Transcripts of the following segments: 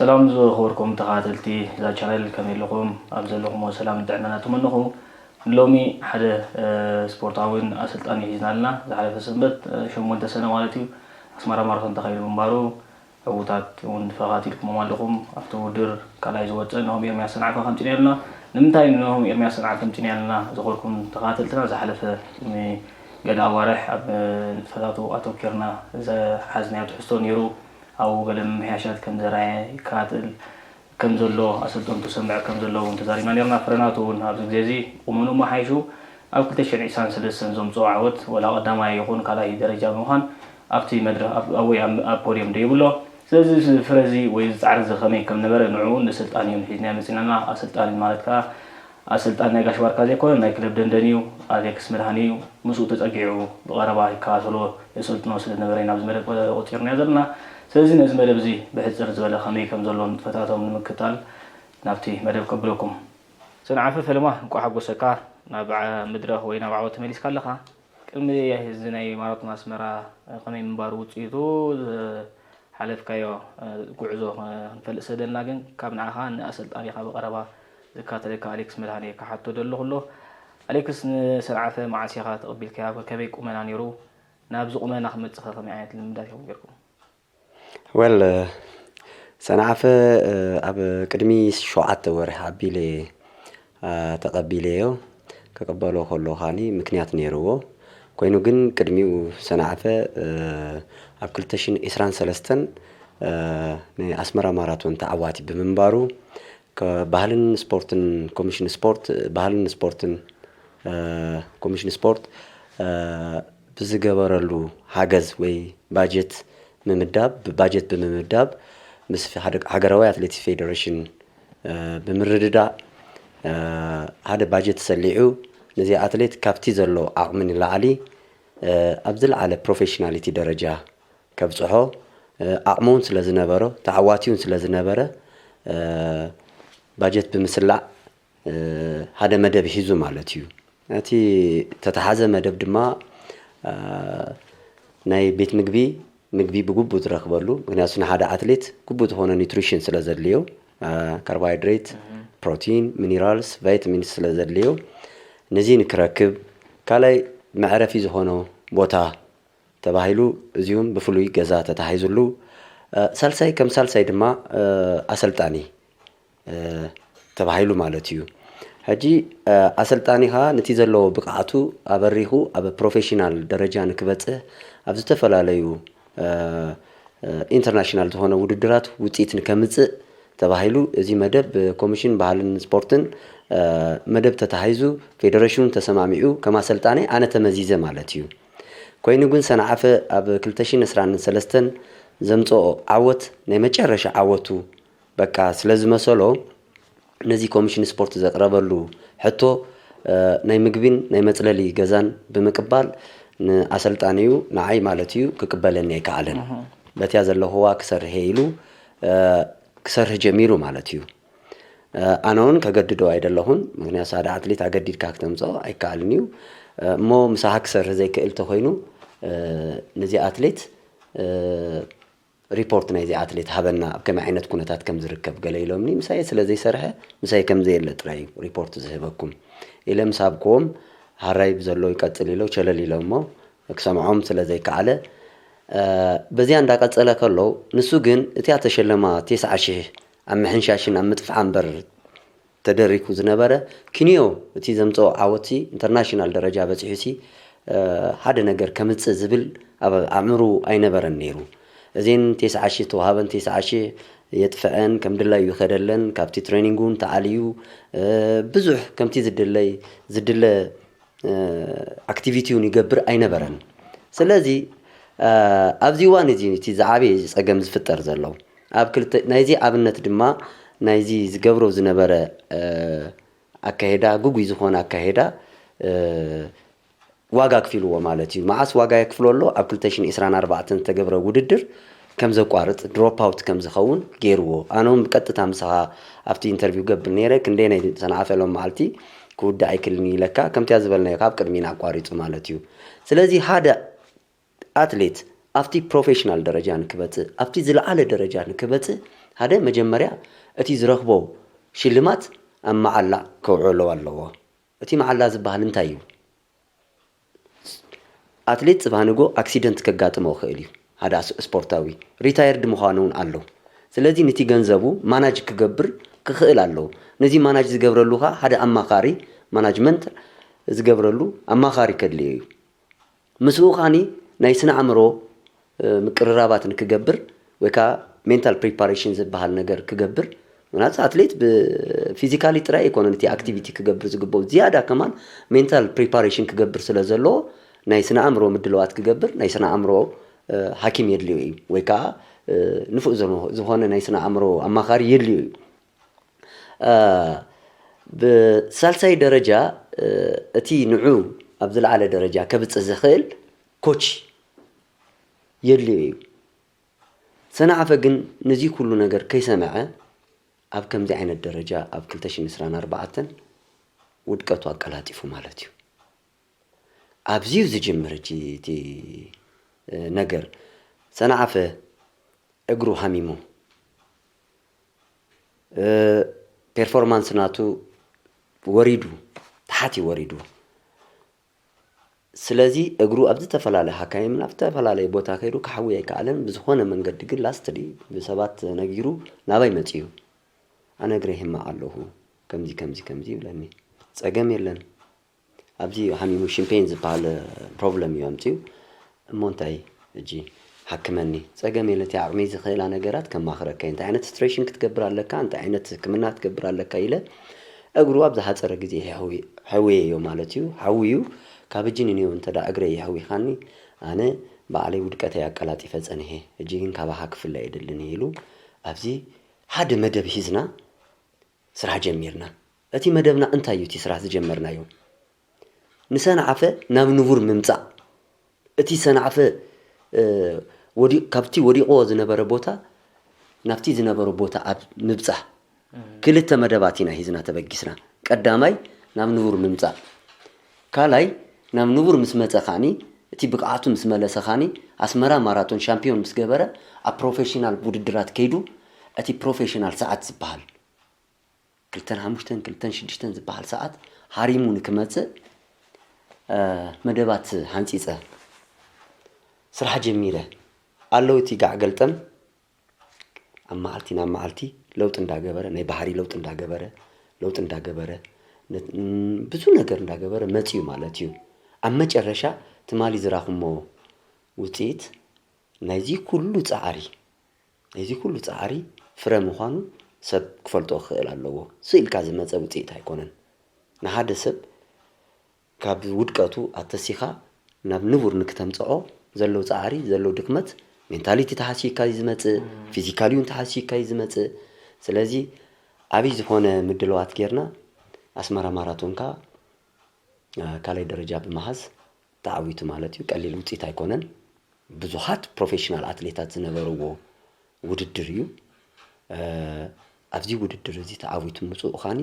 ሰላም ዝኸበርኩም ተኸታተልቲ እዛ ቻነል፣ ከመይ ኣለኹም? ኣብ ዘለኹሞ ሰላም ጥዕና እናተመነኹ፣ ሎሚ ሓደ ስፖርታዊን ኣሰልጣኒ ሒዝና ኣለና። ዝሓለፈ ሰንበት ሸሞንተ ሰነ ማለት እዩ፣ ኣስመራ ማራቶን ተኻይዱ ምንባሩ ዕዉታት እውን ተኸታቲልኩሞም ኣለኹም። ኣብቲ ውድድር ካልኣይ ዝወፀ ናሆም ኤርምያስ ሰንዓፈ ከምፂና ኣለና። ንምንታይ ንናሆም ኤርምያስ ሰንዓፈ ከምፂና ኣለና? ዝኸበርኩም ተኸታተልትና፣ ዝሓለፈ ቅድሚ ገለ ኣዋርሕ ኣብ ንጥፈታቱ ኣተኪርና ዝሓዝናዮ ትሕዝቶ ነይሩ። ኣብኡ ገለ ምምሕያሻት ከም ዘርኣየ ይከታተል ከም ዘሎ፣ ኣሰልጠንቱ ሰምዕ ከም ዘሎ እውን ተዛሪብና ነርና። ፍረናቱ እውን ኣብዚ ግዜ እዚ ቁመኑ መሓይሹ ኣብ ክልተ ሽሕን ዕስራን ሰለስተን ዘምፅኦ ዓወት ወላ ቀዳማይ ይኹን ካልኣይ ደረጃ ብምዃን ኣብቲ መድረኽ ኣብ ወይ ኣብ ፖድዮም ደይብሎ። ስለዚ እዚ ፍረ እዚ ወይ እዚ ፃዕሪ እዚ ከመይ ከም ነበረ ንዕኡ ንስልጣን እዩ ሒዝና መፂናና። ኣሰልጣኒ ማለት ከዓ ኣሰልጣኒ ናይ ጋሽ ባርካ ዘይኮነ ናይ ክለብ ደንደን እዩ፣ ኣሌክስ መድሃኒ እዩ። ምስኡ ተፀጊዑ ብቐረባ ይከታተሎ የሰልጥኖ ስለ ዝነበረ ኢና ኣብዚ መደብ ቆፂርናዮ ዘለና። ስለዚ ነዚ መደብ እዚ ብሕፅር ዝበለ ከመይ ከም ዘሎ ንጥፈታቶም ንምክታል ናብቲ መደብ ከብለኩም። ሰንዓፈ ፈለማ እንቋዕ ሓጎሰካ፣ ናብ ዓ- መድረኽ ወይ ናብ ዓወት ተመሊስካ ኣለኻ። ቅድሚ እዚ ናይ ማራቶን ኣስመራ ከመይ ምንባሩ ውፅኢቱ ዝሓለፍካዮ ጉዕዞ ክንፈልጥ ስለ ደለና ግን ካብ ንዓኻ ንኣሰልጣኒኻ ብቐረባ ዝከታተለካ ኣሌክስ መድሃኔ ክሓቶ ደለኹ ኣሎ። ኣሌክስ ንሰንዓፈ መዓስ ኢኻ ተቐቢልካዮ? ከመይ ቁመና ነይሩ? ናብዚ ቁመና ክመፅእ ከ ከመይ ዓይነት ልምዳት ኢኹም ጌርኩም? ወል ሰንዓፈ ኣብ ቅድሚ ሸውዓተ ወርሒ ኣቢለ ተቐቢለዮ። ክቕበሎ ከሎ ኻኒ ምክንያት ነይርዎ። ኮይኑ ግን ቅድሚኡ ሰንዓፈ ኣብ ክልተ ሽሕን ዕስራን ሰለስተን ናይ ኣስመራ ማራቶን ተዓዋቲ ብምንባሩ፣ ከ- ባህልን ስፖርትን ኮሚሽን ስፖርት ባህልን ስፖርትን ኮሚሽን ስፖርት ብዝገበረሉ ሓገዝ ወይ ባጀት ምምዳብ፣ ብባጀት ብምምዳብ ምስ ሃደ- ሃገራዊ ኣትሌቲክስ ፌደሬሽን ብምርድዳእ ሓደ ባጀት ሰሊዑ ነዚ ኣትሌት ካብቲ ዘሎ ዓቕሚ ንላዕሊ ኣብ ዝለዓለ ፕሮፌሽናሊቲ ደረጃ ከብፅሖ ዓቕሚ እውን ስለ ዝነበሮ፣ ተዓዋቲ እውን ስለ ዝነበረ ባጀት ብምስላዕ ሓደ መደብ ሂዙ ማለት እዩ። እቲ ተተሓዘ መደብ ድማ ናይ ቤት ምግቢ ምግቢ ብግቡእ ዝረኽበሉ፣ ምክንያቱ ንሓደ ኣትሌት ግቡእ ዝኾነ ኒትሪሽን ስለ ዘድልዮ፣ ካርቦሃይድሬት፣ ፕሮቲን፣ ሚኒራልስ፣ ቫይታሚንስ ስለ ዘድልዮ ነዚ ንክረክብ፣ ካልኣይ መዕረፊ ዝኾኖ ቦታ ተባሂሉ እዚውን ብፍሉይ ገዛ ተታሂዙሉ፣ ሳልሳይ ከም ሳልሳይ ድማ ኣሰልጣኒ ተባሂሉ ማለት እዩ። ሕጂ ኣሰልጣኒ ኸዓ ነቲ ዘለዎ ብቕዓቱ ኣበሪኹ ኣብ ፕሮፌሽናል ደረጃ ንክበፅሕ ኣብ ዝተፈላለዩ ኢንተርናሽናል ዝኾነ ውድድራት ውፅኢት ንከምፅእ ተባሂሉ እዚ መደብ ብኮሚሽን ባህልን ስፖርትን መደብ ተታሂዙ ፌደሬሽኑ ተሰማሚዑ ከም ኣሰልጣኒ ኣነ ተመዚዘ ማለት እዩ። ኮይኑ ግን ሰንዓፈ ኣብ ክልተ ሽሕን ዕስራን ሰለስተን ዘምፀኦ ዓወት ናይ መጨረሻ ዓወቱ በቃ ስለ ዝመሰሎ ነዚ ኮሚሽን ስፖርት ዘቕረበሉ ሕቶ ናይ ምግቢን ናይ መፅለሊ ገዛን ብምቅባል ንኣሰልጣኒኡ ንዓይ ማለት እዩ ክቅበለኒ ኣይከኣለን። በትያ ዘለኹዋ ክሰርሕ እየ ኢሉ ክሰርሕ ጀሚሩ ማለት እዩ። ኣነ እውን ከገድዶ ኣይደለኹን፣ ምክንያቱ ሓደ ኣትሌት ኣገዲድካ ክተምፅኦ ኣይከኣልን እዩ። እሞ ምሳኻ ክሰርሕ ዘይክእል ተኮይኑ ነዚ ኣትሌት ሪፖርት ናይዚ ኣትሌት ሃበና፣ ኣብ ከመይ ዓይነት ኩነታት ከም ዝርከብ ገለ ኢሎምኒ። ምሳየ ስለ ዘይሰርሐ ምሳይ ከም ዘየለ ጥራይ እዩ ሪፖርት ዝህበኩም ኢለ ምስ ሃብክዎም፣ ሃራይ ብዘሎ ይቀፅል ኢለው ቸለል ኢለው እሞ ክሰምዖም ስለ ዘይከኣለ፣ በዚያ እንዳቀፀለ ከሎ ንሱ ግን እቲያ ተሸለማ ቴስዓ ሽሕ ኣብ ምሕንሻሽን ኣብ ምጥፍዓ እምበር ተደሪኩ ዝነበረ ኪንዮ እቲ ዘምፀኦ ዓወትሲ ኢንተርናሽናል ደረጃ በፂሑሲ ሓደ ነገር ከምፅእ ዝብል ኣብ ኣእምርኡ ኣይነበረን ነይሩ። እዜን ቴስዓ ሽሕ ተዋሃበን ቴስዓ ሽሕ የጥፍዐን ከም ድላዩ ይኸደለን ካብቲ ትሬኒንግ እውን ተኣልዩ ብዙሕ ከምቲ ዝድለይ ዝድለ ኣክቲቪቲ እውን ይገብር ኣይነበረን። ስለዚ ኣብዚ እዋን እዚ እቲ ዝዓበየ ፀገም ዝፍጠር ዘሎ ኣብ ክልተ ናይዚ ኣብነት ድማ ናይዚ ዝገብሮ ዝነበረ ኣካሄዳ ግጉይ ዝኾነ ኣካሄዳ ዋጋ ኣክፊልዎ ማለት እዩ። መዓስ ዋጋ የክፍሎ ኣሎ? ኣብ ክልተ ሽሕን ዕስራን ኣርባዕተን ዝተገብረ ውድድር ከም ዘቋርፅ ድሮፕ ኣውት ከም ዝኸውን ገይርዎ። ኣነ እውን ብቀጥታ ምሳኻ ኣብቲ ኢንተርቪው ገብር ነይረ ክንደይ ናይ ሰንዓፈ ሎም መዓልቲ ክውዳእ ኣይክልን ኢለካ ከምቲያ ዝበልናዮ ካብ ቅድሚና ኣቋሪፁ ማለት እዩ። ስለዚ ሓደ ኣትሌት ኣብቲ ፕሮፌሽናል ደረጃ ንክበጽእ፣ ኣብቲ ዝለዓለ ደረጃ ንክበጽእ፣ ሓደ መጀመርያ እቲ ዝረኽቦ ሽልማት ኣብ መዓላ ከውዕሎ ኣለዎ። እቲ መዓላ ዝበሃል እንታይ እዩ? ኣትሌት ጽባህ ንጎ ኣክሲደንት ከጋጥሞ ይኽእል እዩ። ሓደ ኣስ-፣ ስፖርታዊ ሪታየርድ ምዃኑ እውን ኣሎ። ስለዚ ነቲ ገንዘቡ ማናጅ ክገብር ክኽእል ኣለዎ። ነዚ ማናጅ ዝገብረሉ ኸኣ ሓደ ኣማኻሪ፣ ማናጅመንት ዝገብረሉ ኣማኻሪ ከድልዮ እዩ። ምስኡ ኸኣኒ ናይ ስነ ኣእምሮ፣ እ፣ ምቅርራባት ንክገብር ወይ ከኣ ሜንታል ፕሪፓሬሽን ዝበሃል ነገር ክገብር፣ ምክንያቱ ኣትሌት ብፊዚካሊ ጥራይ ኣይኮነን እቲ ኣክቲቪቲ ክገብር ዝግብኦ፣ ዝያዳ ከማን ሜንታል ፕሪፓሬሽን ክገብር ስለ ዘለዎ ናይ ስነ ኣእምሮ ምድልዋት ክገብር ናይ ስነ ኣእምሮ፣ እ፣ ሓኪም የድልዮ እዩ ወይ ከኣ፣ እ፣ ንፉዕ ዝኾ-፣ ዝኾነ ናይ ስነ ኣእምሮ ኣማኻሪ የድልዮ እዩ። እ፣ ብሳልሳይ ደረጃ፣ እ፣ እቲ ንዑ ኣብ ዝለዓለ ደረጃ ከብጽህ ዝኽእል ኮች የድልዮ እዩ። ሰንዓፈ ግን ነዚ ኩሉ ነገር ከይሰምዐ ኣብ ከምዚ ዓይነት ደረጃ ኣብ ክልተ ሽሕን ዕስራን ኣርባዕተን ውድቀቱ ኣቀላጢፉ ማለት እዩ። ኣብዚ እዩ ዝጅምር ሕጂ እቲ፣ እ፣ ነገር። ሰንዓፈ እግሩ ሃሚሙ፣ እ፣ ፐርፎርማንስ ናቱ ወሪዱ፣ ታሕት እዩ ወሪዱ። ስለዚ እግሩ ኣብ ዝተፈላለየ ሓካይም ናብ ዝተፈላለየ ቦታ ከይዱ ክሓዊ ኣይከኣለን። ብዝኾነ መንገዲ ግን ላስትሊ ብሰባት ነጊሩ ናባይ መጺኡ። ኣነ እግረይ ህማቕ ኣለኹ፣ ከምዚ፣ ከምዚ፣ ከምዚ ይብለኒ። ጸገም የለን። ኣብዚ ሓሚሙ ሽምፔን ዝበሃል ፕሮብለም እዩ ኣምጺኡ። እሞ እንታይ ሕጂ ሓክመኒ። ጸገም የለን፣ እቲ ዓቕመይ ዝኽእላ ነገራት ከማኽረካ እየ። እንታይ ዓይነት ስትሬሽን ክትገብር ኣለካ፣ እንታይ ዓይነት ሕክምና ክትገብር ኣለካ ኢለ እግሩ ኣብ ዝሓጸረ ግዜ የሕዊ-፣ ሕውየዮ ማለት እዩ። ሓውዩ ካብ ሕጂ ንኔው እንተ ደኣ እግረይ የሕዊኻኒ፣ ኣነ ባዕለይ ውድቀተይ ኣቀላጢፈ ጸኒሐ። ሕጂ ግን ካባኻ ክፍለ ኣይደልን ኢሉ ኣብዚ ሓደ መደብ ሒዝና ስራሕ ጀሚርና። እቲ መደብና እንታይ እዩ? እቲ ስራሕ ዝጀመርናዮ ንሰንዓፈ ናብ ንቡር ምምጻእ፣ እቲ ሰንዓፈ፣ እ፣ ወዲ-፣ ካብቲ ወዲቕዎ ዝነበረ ቦታ ናብቲ ዝነበሮ ቦታ ኣብ ምብጻሕ ክልተ መደባት ኢና ሒዝና ተበጊስና። ቀዳማይ ናብ ንቡር ምምጻእ፣ ካልኣይ ናብ ንቡር ምስ መጸ ኻኒ፣ እቲ ብቕዓቱ ምስ መለሰ ኻኒ፣ ኣስመራ ማራቶን ሻምፒዮን ምስ ገበረ፣ ኣብ ፕሮፌሽናል ውድድራት ከይዱ፣ እቲ ፕሮፌሽናል ሰዓት ዝበሃል ክልተን ሓሙሽተን፣ ክልተን ሽዱሽተን ዝበሃል ሰዓት ሃሪሙ ንክመጽእ፣ እ፣ መደባት ሓንጺጸ፣ ስራሕ ጀሚረ። ኣለዉ እቲ ጋዕ ገልጠም ኣብ መዓልቲ ናብ መዓልቲ ለውጢ እንዳገበረ፣ ናይ ባህሪ ለውጢ እንዳገበረ፣ ለውጢ እንዳገበረ፣ ነ-፣ ን-፣ ብዙ ነገር እንዳገበረ መጺኡ ማለት እዩ። ኣብ መጨረሻ ትማሊ ዝራኹሞ ውጽኢት ናይዚ ኩሉ ጻዕሪ፣ ናይዚ ኩሉ ጻዕሪ ፍረ ምዃኑ ሰብ ክፈልጦ ክኽእል ኣለዎ። ስኢልካ ዝመጸ ውጽኢት ኣይኮነን። ንሓደ ሰብ ካብ ውድቀቱ ኣተሲኻ ናብ ንቡር ንክተምጽኦ ዘሎ ጻዕሪ፣ ዘሎ ድኽመት፣ ሜንታሊቲ ተሓሲካ እዩ ዝመጽእ፣ ፊዚካሊ እውን ተሓሲካ እዩ ዝመጽእ። ስለዚ ዓብይ ዝኾነ ምድልዋት ጌርና ኣስመራ ማራቶን ከኣ፣ እ፣ ካልኣይ ደረጃ ብምሓዝ ተዓዊቱ ማለት እዩ። ቀሊል ውጽኢት ኣይኮነን። ብዙሓት ፕሮፌሽናል ኣትሌታት ዝነበርዎ ውድድር እዩ። እ፣ ኣብዚ ውድድር እዚ ተዓዊቱ ምጽኡ ኻኒ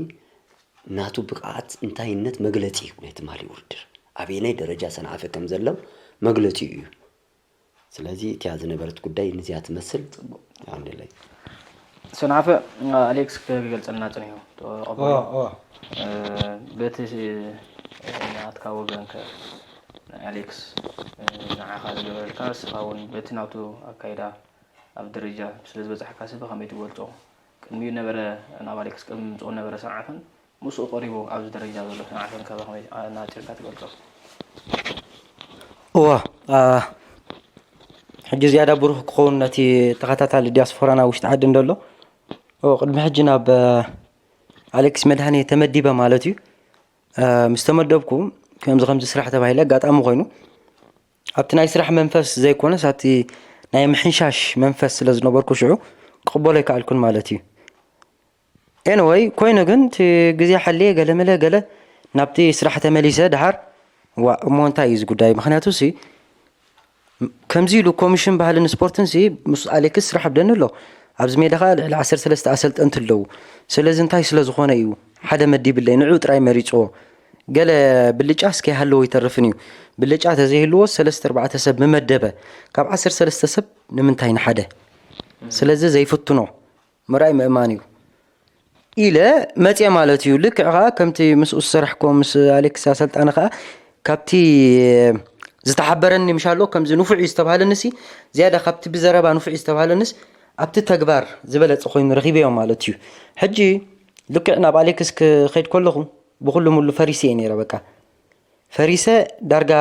ናቱ ብቕዓት እንታይነት መግለጺ እዩ። ናይ ትማሊ ውድድር ኣበየናይ ደረጃ ሰንዓፈ ከም ዘሎ መግለጺ እዩ። ስለዚ እቲያ ዝነበረት ጉዳይ ንዚያ ትመስል። ጽቡቕ። ኣልሓምዱሊላህ። ሰንዓፈ፣ ኣሌክስ ክገልጸልና ጽኒሑ፣ ተቐበሎ። ኦ፣ ኦ። እ፣ በቲ ሲ-፣ ናትካ ወገን ከ፣ ንኣሌክስ፣ እ፣ ንዓኻ ዝገበረልካ፣ ንስኻ እውን በቲ ናቱ ኣካይዳ ኣብ ደረጃ ስለ ዝበጻሕካሲ ብኸመይ ትገልጾ? ቅድሚኡ ነበረ፣ ናብ ኣሌክስ ቅድሚ ምምጽኡ ነበረ ሰንዓፈን ምስኡ ቀሪቡ ኣብዚ ደረጃ ዘሎ ሰንዓፈን ከ ብኸመይ ኣነጻጺርካ ትገልጾ? እወ፣ ኣ፣ ሕጂ ዝያዳ ብሩህ ክኸውን ነቲ ተኸታታሊ ዲያስፖራና ውሽጢ ዓዲ እንደሎ፣ እወ፣ ቅድሚ ሕጂ ናብ፣ እ፣ ኣሌክስ መድሃኔ ተመዲበ ማለት እዩ። እ፣ ምስ ተመደብኩ ከምዚ ከምዚ ስራሕ ተባሂለ ኣጋጣሚ ኮይኑ ኣብቲ ናይ ስራሕ መንፈስ ዘይኮነስ ኣብቲ ናይ ምሕንሻሽ መንፈስ ስለ ዝነበርኩ ሽዑ ክቕበሎ ኣይከኣልኩን ማለት እዩ። ኤንወይ፣ ኮይኑ ግን እቲ ግዜ ሓልየ ገለ መለ ገለ ናብቲ ስራሕ ተመሊሰ ደሓር፣ ዋእ፣ እሞ እንታይ እዩ እዚ ጉዳይ? ምኽንያቱ ሲ ከምዚ ኢሉ ኮሚሽን ባህልን ስፖርትን ሲ ምስ ኣሌክስ ስራሕ ኣብደኒ ኣሎ። ኣብዚ ሜዳ ኸኣ ልዕሊ ዓሰርተ ሰለስተ ኣሰልጠንቲ ኣለዉ። ስለዚ እንታይ ስለ ዝኾነ እዩ ሓደ መዲብለይ ንዑ ጥራይ መሪጽዎ? ገለ ብልጫስ ከይሃለዎ ይተርፍን እዩ። ብልጫ ተዘይህልዎ ሰለስተ ኣርባዕተ ሰብ ምመደበ፣ ካብ ዓሰርተ ሰለስተ ሰብ ንምንታይ ንሓደ? ስለዚ ዘይፍትኖ ምርኣይ ምእማን እዩ ኢለ መፅየ ማለት እዩ። ልክዕ ከዓ ከምቲ ምስኡ ዝሰራሕኮ ምስ ኣሌክስ ኣሰልጣኒ ከዓ ካብቲ ዝተሓበረኒ ምሻሎ ከምዚ ንፉዕ እዩ ዝተባሃለንሲ ዝያዳ ካብቲ ብዘረባ ንፉዕ እዩ ዝተባሃለንስ ኣብቲ ተግባር ዝበለፀ ኮይኑ ረኺበዮ ማለት እዩ። ሕጂ ልክዕ ናብ ኣሌክስ ክኸይድ ከለኹ ብኩሉ ሙሉ ፈሪሰ እየ ነይረ። በቃ ፈሪሰ ዳርጋ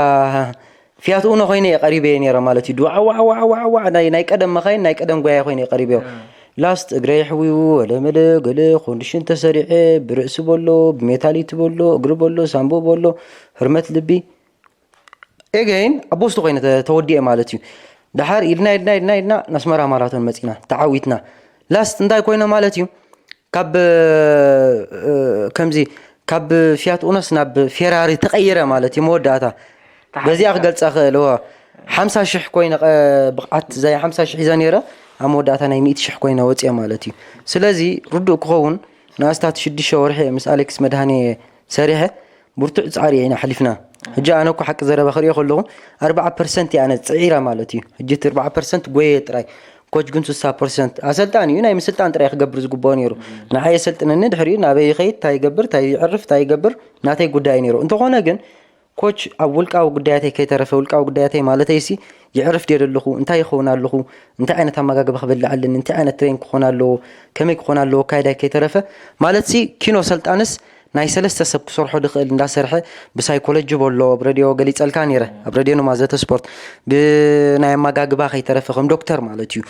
ፊያት ኡኖ ኮይነ እየ ቀሪበ ነይረ ማለት እዩ። ድዋዕ ዋዕ ዋዕ ዋዕ ዋዕ ናይ ናይ ቀደም መኻይን ናይ ቀደም ጓያ ኮይነ እየ ቀሪበዮ። ላስት እግረይ ሕዊኡ ወለመለ ገለ ኮንዲሽን ተሰሪዐ ብርእሲ በሎ ብሜታሊቲ በሎ እግሪ በሎ ሳምቦ በሎ ህርመት ልቢ ኤገይን ኣብ ውስጡ ኮይነ ተ- ተወዲኤ ማለት እዩ። ድሓር ኢልና ኢልና ኢልና ኢልና ናስመራ ማራቶን መፂና ተዓዊትና። ላስት እንታይ ኮይነ ማለት እዩ ካብ እ፣ ከምዚ ካብ ፊያት ኡኖስ ናብ ፌራሪ ተቐይረ ማለት እዩ። መወዳእታ በዚኣ ክገልፃ ክእል እዎ ሓምሳ ሽሕ ኮይነ ቀ- ብቕዓት ዛይ ሓምሳ ሽሕ ሒዘ ነይረ ኣብ መወዳእታ ናይ ሚእቲ ሽሕ ኮይነ ወፅየ ማለት እዩ። ስለዚ ርዱእ ክኸውን ንኣስታት ሽዱሽተ ወርሒ ምስ ኣሌክስ መድሃኔ ሰሪሐ ብርቱዕ ፃዕሪ ኢና ሓሊፍና። ሕጂ ኣነ እኮ ሓቂ ዘረባ ክሪኦ ከለኹ ኣርባዓ ፐርሰንት እያ ኣነ ፅዒራ ማለት እዩ። ሕጂ እቲ ኣርባዓ ፐርሰንት ጎየ ጥራይ ኮች ግን ስሳ ፐርሰንት ኣሰልጣኒ እዩ ናይ ምስልጣን ጥራይ ክገብር ዝግብኦ ነይሩ። ንዓይ የሰልጥነኒ ድሕሪኡ ናበይ ይኸይድ እንታይ ይገብር እንታይ ይዕርፍ እንታይ ይገብር ናተይ ጉዳይ ነይሩ። እንተኾነ ግን ኮች ኣብ ውልቃዊ ጉዳያተይ ከይተረፈ ውልቃዊ ጉዳያተይ ማለተይሲ ይዕርፍ ድየ ዘለኹ እንታይ ይኸውን ኣለኹ እንታይ ዓይነት ኣመጋግባ ክበልዕ ኣለኒ እንታይ ዓይነት ትሬን ክኾን ኣለዎ ከመይ ክኾን ኣለዎ ኣካይዳይ ከይተረፈ ማለትሲ ኪኖ ሰልጣንስ ናይ ሰለስተ ሰብ ክሰርሖ ድኽእል እንዳሰርሐ ብሳይኮሎጂ በሎ ኣብ ረድዮ ገሊፀልካ ነይረ ኣብ ረድዮ ንማዘተ ስፖርት ብናይ ኣመጋግባ ከይተረፈ ከም ዶክተር ማለት እዩ